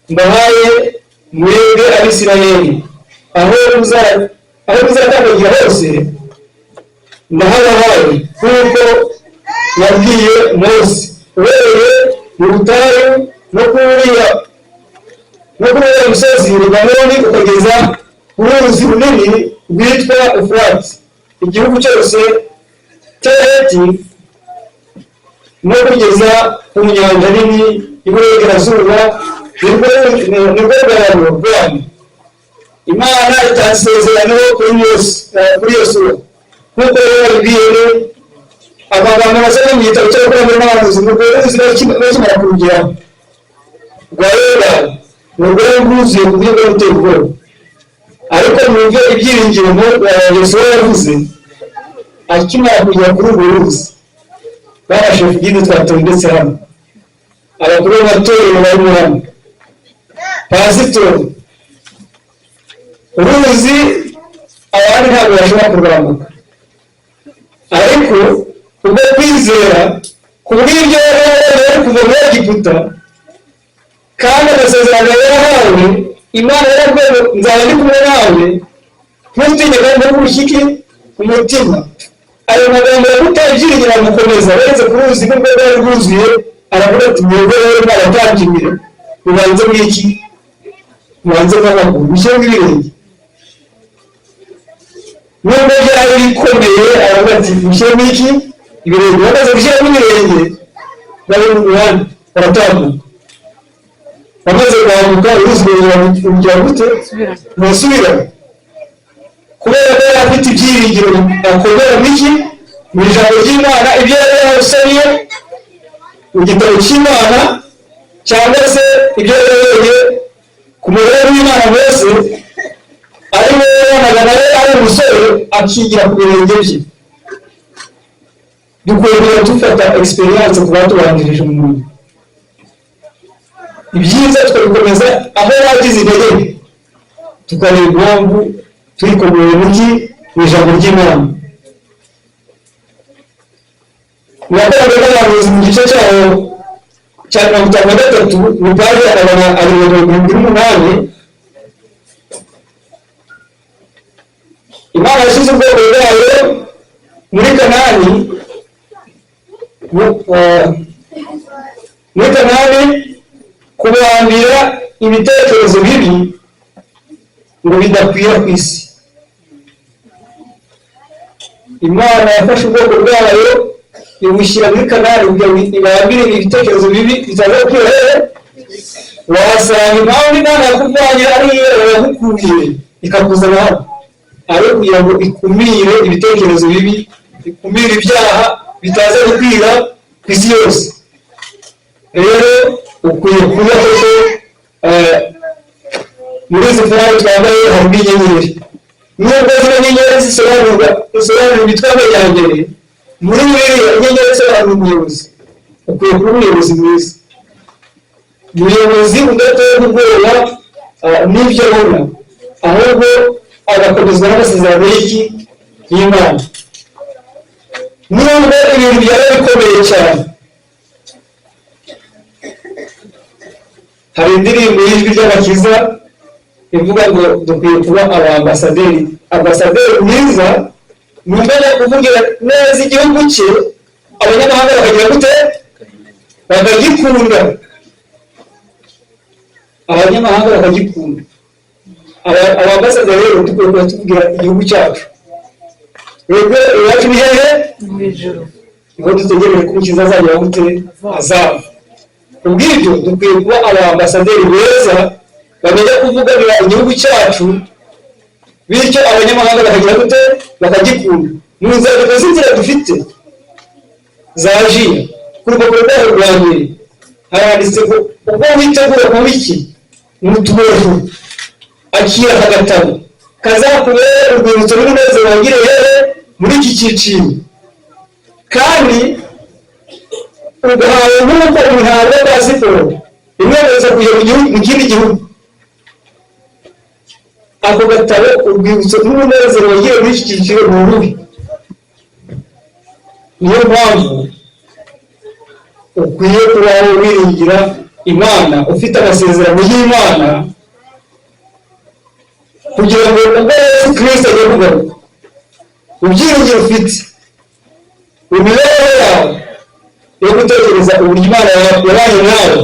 [SPEAKER 3] mbahaye mwebwe Abisirayeli. Aho muzakandagira hose ndahabahaye, nk'uko nabwiye Mose, uhereye mu butayu no kuri uriya musozi Lebanoni ukageza ku ruzi runini rwitwa Efurati, igihugu cyose cy'Abaheti, no kugeza ku nyanja nini y'iburengerazuba, nirwo rwabo rwanyu." Imana itanze isezerano kuri Yosuwa nk'uko rero babibwiye. Amagambo nasomye mu gitabo cy'abakurambere n'abahanuzi, ngo urwo ruzi bakimara kurugeraho rwa Yorodani, ni urwari rwuzuye ku buryo bwo gutera ubwoba. Ariko mwumve ibyiringiro Yosuwa yavuze akimara kugera kuri urwo ruzi. Babashije kugira twatondetse hano abakuru b'amatorero barimo hano, pasitori, uruzi abandi ntabwo bashobora kurwambuka, ariko kubwo kwizera, ku bw'ibyo yari kuva muri Egiputa kandi amasezerano yarahawe, Imana yarabwiye ngo: "Nzaba ndi kumwe nawe, ntutinye kandi ntukushyike umutima." Ayo magambo yaguteye ibyiringiro, aramukomeza. Bageze ku ruzi nubwo rwari rwuzuye, aravuga ati: "Mwebwe rero mwaratangiye, mubanze mwiki? Mubanze mw'amaguru, mushyiremo ibirenge." Nubwo byari bikomeye, aravuga ati: "Mushyiremo iki? Ibirenge." Bamaze gushyiramo ibirenge, bari mu muhanda baratambuka. Bamaze kwambuka uruzi rwongera gute? Rurasubira, kubera ko yari afite ibyiringiro akomera mu iki? Mu ijambo ry'Imana, ibyo yari yarasomye mu gitabo cy'Imana, cyangwa se ibyo yari yarabonye ku mugore w'Imana Mose, ari we yabonaga nawe ari umusore, akigira ku birenge bye. Dukwiye kujya dufata experience ku batubanjirije mu murimo, ibyiza tukabikomeza, aho bagize intege nke tukareba impamvu
[SPEAKER 1] Tuyikomoye mu ijambo ry'Imana. Murakoraga n'abayobozi mu gice cyaho cya 53, ni paji ya 278. Imana yashyize ubwoko bwayo muri Kanani, muri Kanani kubambira ibitekerezo bibi ngo bidakwira ku isi. Imana yafashe ubwoko bwayo ibushyira muri Kanani kugira ngo ibambire ibitekerezo bibi bitaza gukwira hehe. Wasanga impamvu Imana yakuvanye ari iyo yagukuye ikakuzana hano ari kugira ngo ikumire ibitekerezo bibi, ikumire ibyaha bitaza gukwira ku isi yose. Rero ukwiye kuba koko muri izi furari twambaye harimo inyenyeri. Nubwo zino nyenyeri zisobanurwa zisobanura imitwe y'amajyambere, muri Bibiliya inyenyeri isobanura umuyobozi. Ukwiye kuba umuyobozi mwiza, umuyobozi udaterwa ubwoba n'ibyo abona, ahubwo agakomezwa n'amasezerano y'iki y'Imana. Nubwo ibintu byaba bikomeye cyane, hari indirimbo y'Ijwi ry'Agakiza ivuga ngo dukwiye kuba abambasaderi. Ambasaderi mwiza ni umenya kuvugira neza igihugu cye, abanyamahanga bakagira gute? Bakagikunda. Abanyamahanga bakagikunda. Abambasaderi rero dukwiye kuba tuvugira igihugu cyacu. Twebwe iwacu ni hehe?
[SPEAKER 7] Mu ijuru.
[SPEAKER 1] Niho dutegereje ko Umukiza azagera gute? Azava. Kubw'ibyo dukwiye kuba abambasaderi beza bamenya kuvuganira igihugu cyacu, bityo abanyamahanga bakagira gute? Bakagikunda. Mu nzandiko z'inzira dufite za jiya, ku rupapuro rwaho rwa mbere haranditse ngo ubwo witegura kuba iki mutubeho, akira aka gatabo kazakubere urwibutso n'umunezero wagiriye hehe muri iki cyiciro, kandi ugahawe nk'uko umuntu pasiporo imwemereza kujya mu kindi gihugu. Ako gatabo urwibutso n'umunezero wagiye muri iki cyiciro ni uruhe? Niyo mpamvu ukwiye kubaho wiringira Imana, ufite amasezerano y'Imana, kugira ngo ubwo Yesu Kirisito agiye kugaruka, ibyiringiro ufite, imibereho yawe yo gutekereza uburyo Imana yabanye nawe,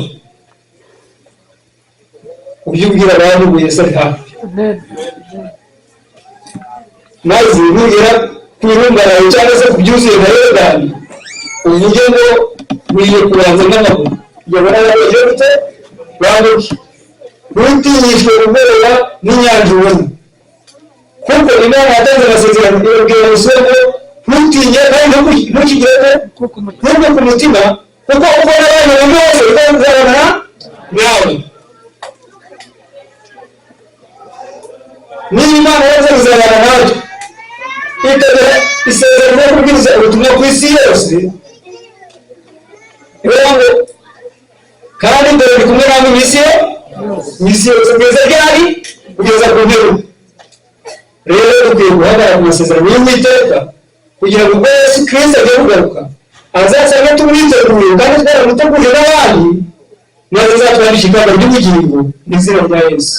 [SPEAKER 1] ujye ubwira abandi ngo Yesu ari hafi. Maze nugera ku birunga cyangwa se ku byuzuye nka Yorodani, uvuge ngo nkwiye kubanza n'amaguru kugira ngo n'abandi bagire gute? Bambuke. Ntutinyishwe ubwoba n'inyanja ubona, kuko Imana yatanze amasezerano ibabwira Yosuwa ngo ntutinye kandi ntukigire ntuve ku mutima, kuko uko n'abandi bantu bose bazabana nawe. Niba Imana yose izabana natwe, ikaduha isezerano ryo kubwiriza ubutumwa ku isi yose, ivuga ngo kandi dore ndi kumwe namwe iminsi yose kugeza ryari? Kugeza ku mperuka. Rero dukwiye guhagarara ku masezerano y'Uwiteka kugira ngo ubwo Yesu Kirisito agiye kugaruka azasange tumwiteguye kandi twaramuteguriye n'abandi, maze azatwandishe ikamba ry'ubugingo mu izina rya Yesu.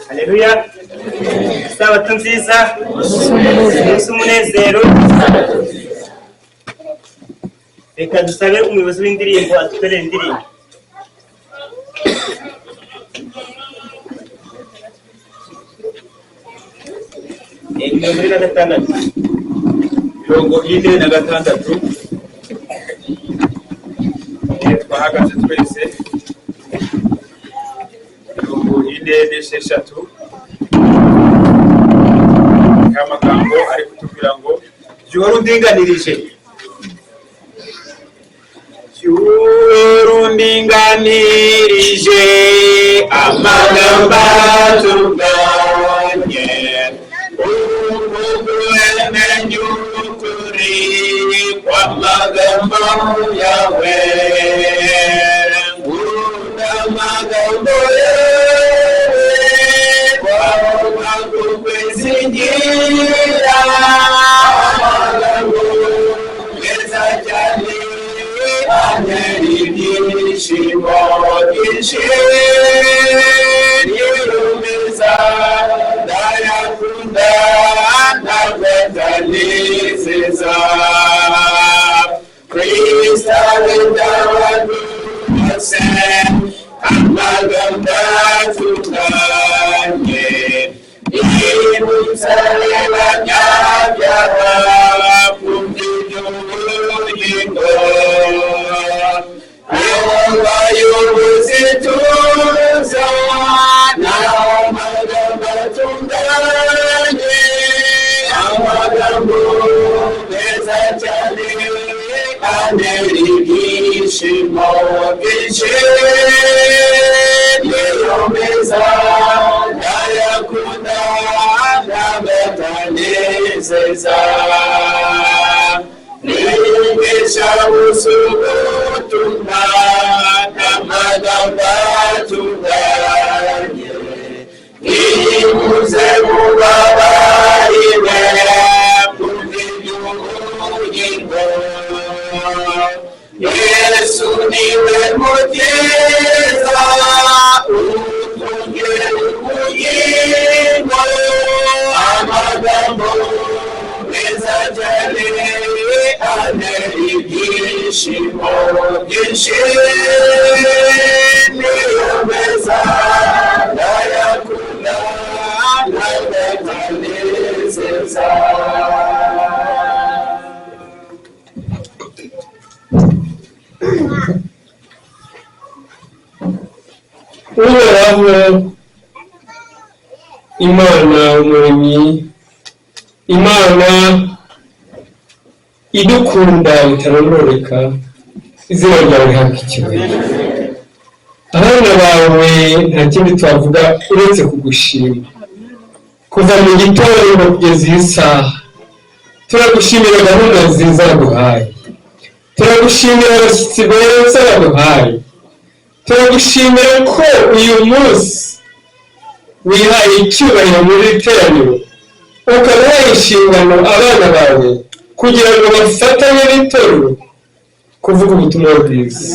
[SPEAKER 2] Haleluya. Isabato nziza, umunsi w'umunezero. Reka dusabe umuyobozi w'indirimbo adukorere indirimbo. 46.
[SPEAKER 8] 46.
[SPEAKER 7] Turahagaze twese. 46. Amagambo ari kutubwira ngo jya undinganirije, jya undinganirije amagambo atunganye, umenya ukuri kw'amagambo yawe. Nkunda amagambo yawe, kwakwizingira amagambo meza cyane, antera ibyishimo byinshi, nirumeza ndayakunda, ntabwo atanezeza. Kristo abantu bose amagambo atunganye, yibutsa abanyabyaha kumva iby'ubugingo. Abayobozi tuza n'amagambo atunganye, amagambo meza cyane, antera ibyishimo byinshi, niyo meza ndayakunda, ntabwo atanezeza. Nigisha ubutumwa n'amagambo atunganye, nimuze mubabarire kumva iby'ubugingo. Yesu niwe mukiza utugera ubugingo, amagambo meza cyane, antera ibyishimo byinshi, niyo meza ndayakunda, ntabwo atanezeza.
[SPEAKER 3] Uhoraho Imana Umuremyi, Imana idukunda bitarondoreka, izina ryawe rihabwa icyubahiro. Abana bawe nta kindi twavuga uretse kugushima. Kuva mu gitondo kugeza iyi saha, turagushimira gahunda nziza waduhaye, turagushimira abashyitsi beza waduhaye, turagushimira ko uyu munsi wihaye icyubahiro muri iri teraniro, ukaba uhaye inshingano abana bawe kugira ngo bafatanye n'itorero kuvuga ubutumwa bwiza.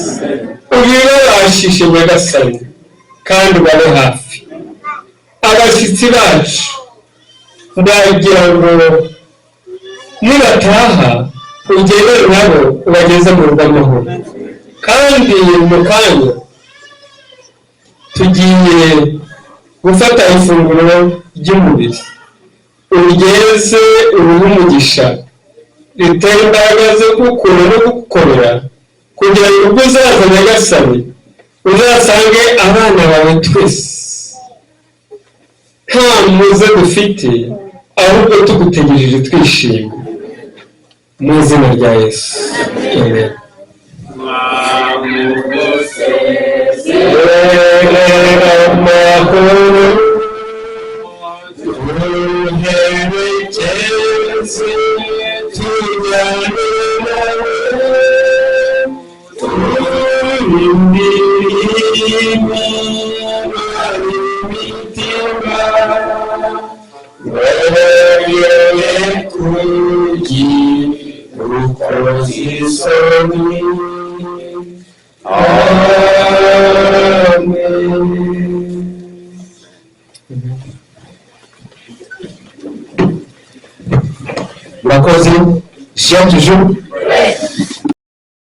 [SPEAKER 3] Ubibabashishe Nyagasani, kandi ubabe hafi. Abashyitsi bacu ndagira ngo nibataha ugendane nabo, ubageze mu rugo amahoro. Kandi mu kanya tugiye gufata ifunguro ry'umubiri, urigeze uruhe umugisha, ritera imbaraga zo gukunda no gukorera, kugira ngo ubwo uzaza Nyagasani uzasange abana bawe twese nta muze dufite, ahubwo tugutegereje twishimye. Mu izina rya Yesu, amen. Amahoro
[SPEAKER 1] Tuherekeze tujyane nawe, turimbire imitima, weye kugira ukoze isoni. Amen.
[SPEAKER 8] Murakoze. Chien toujours.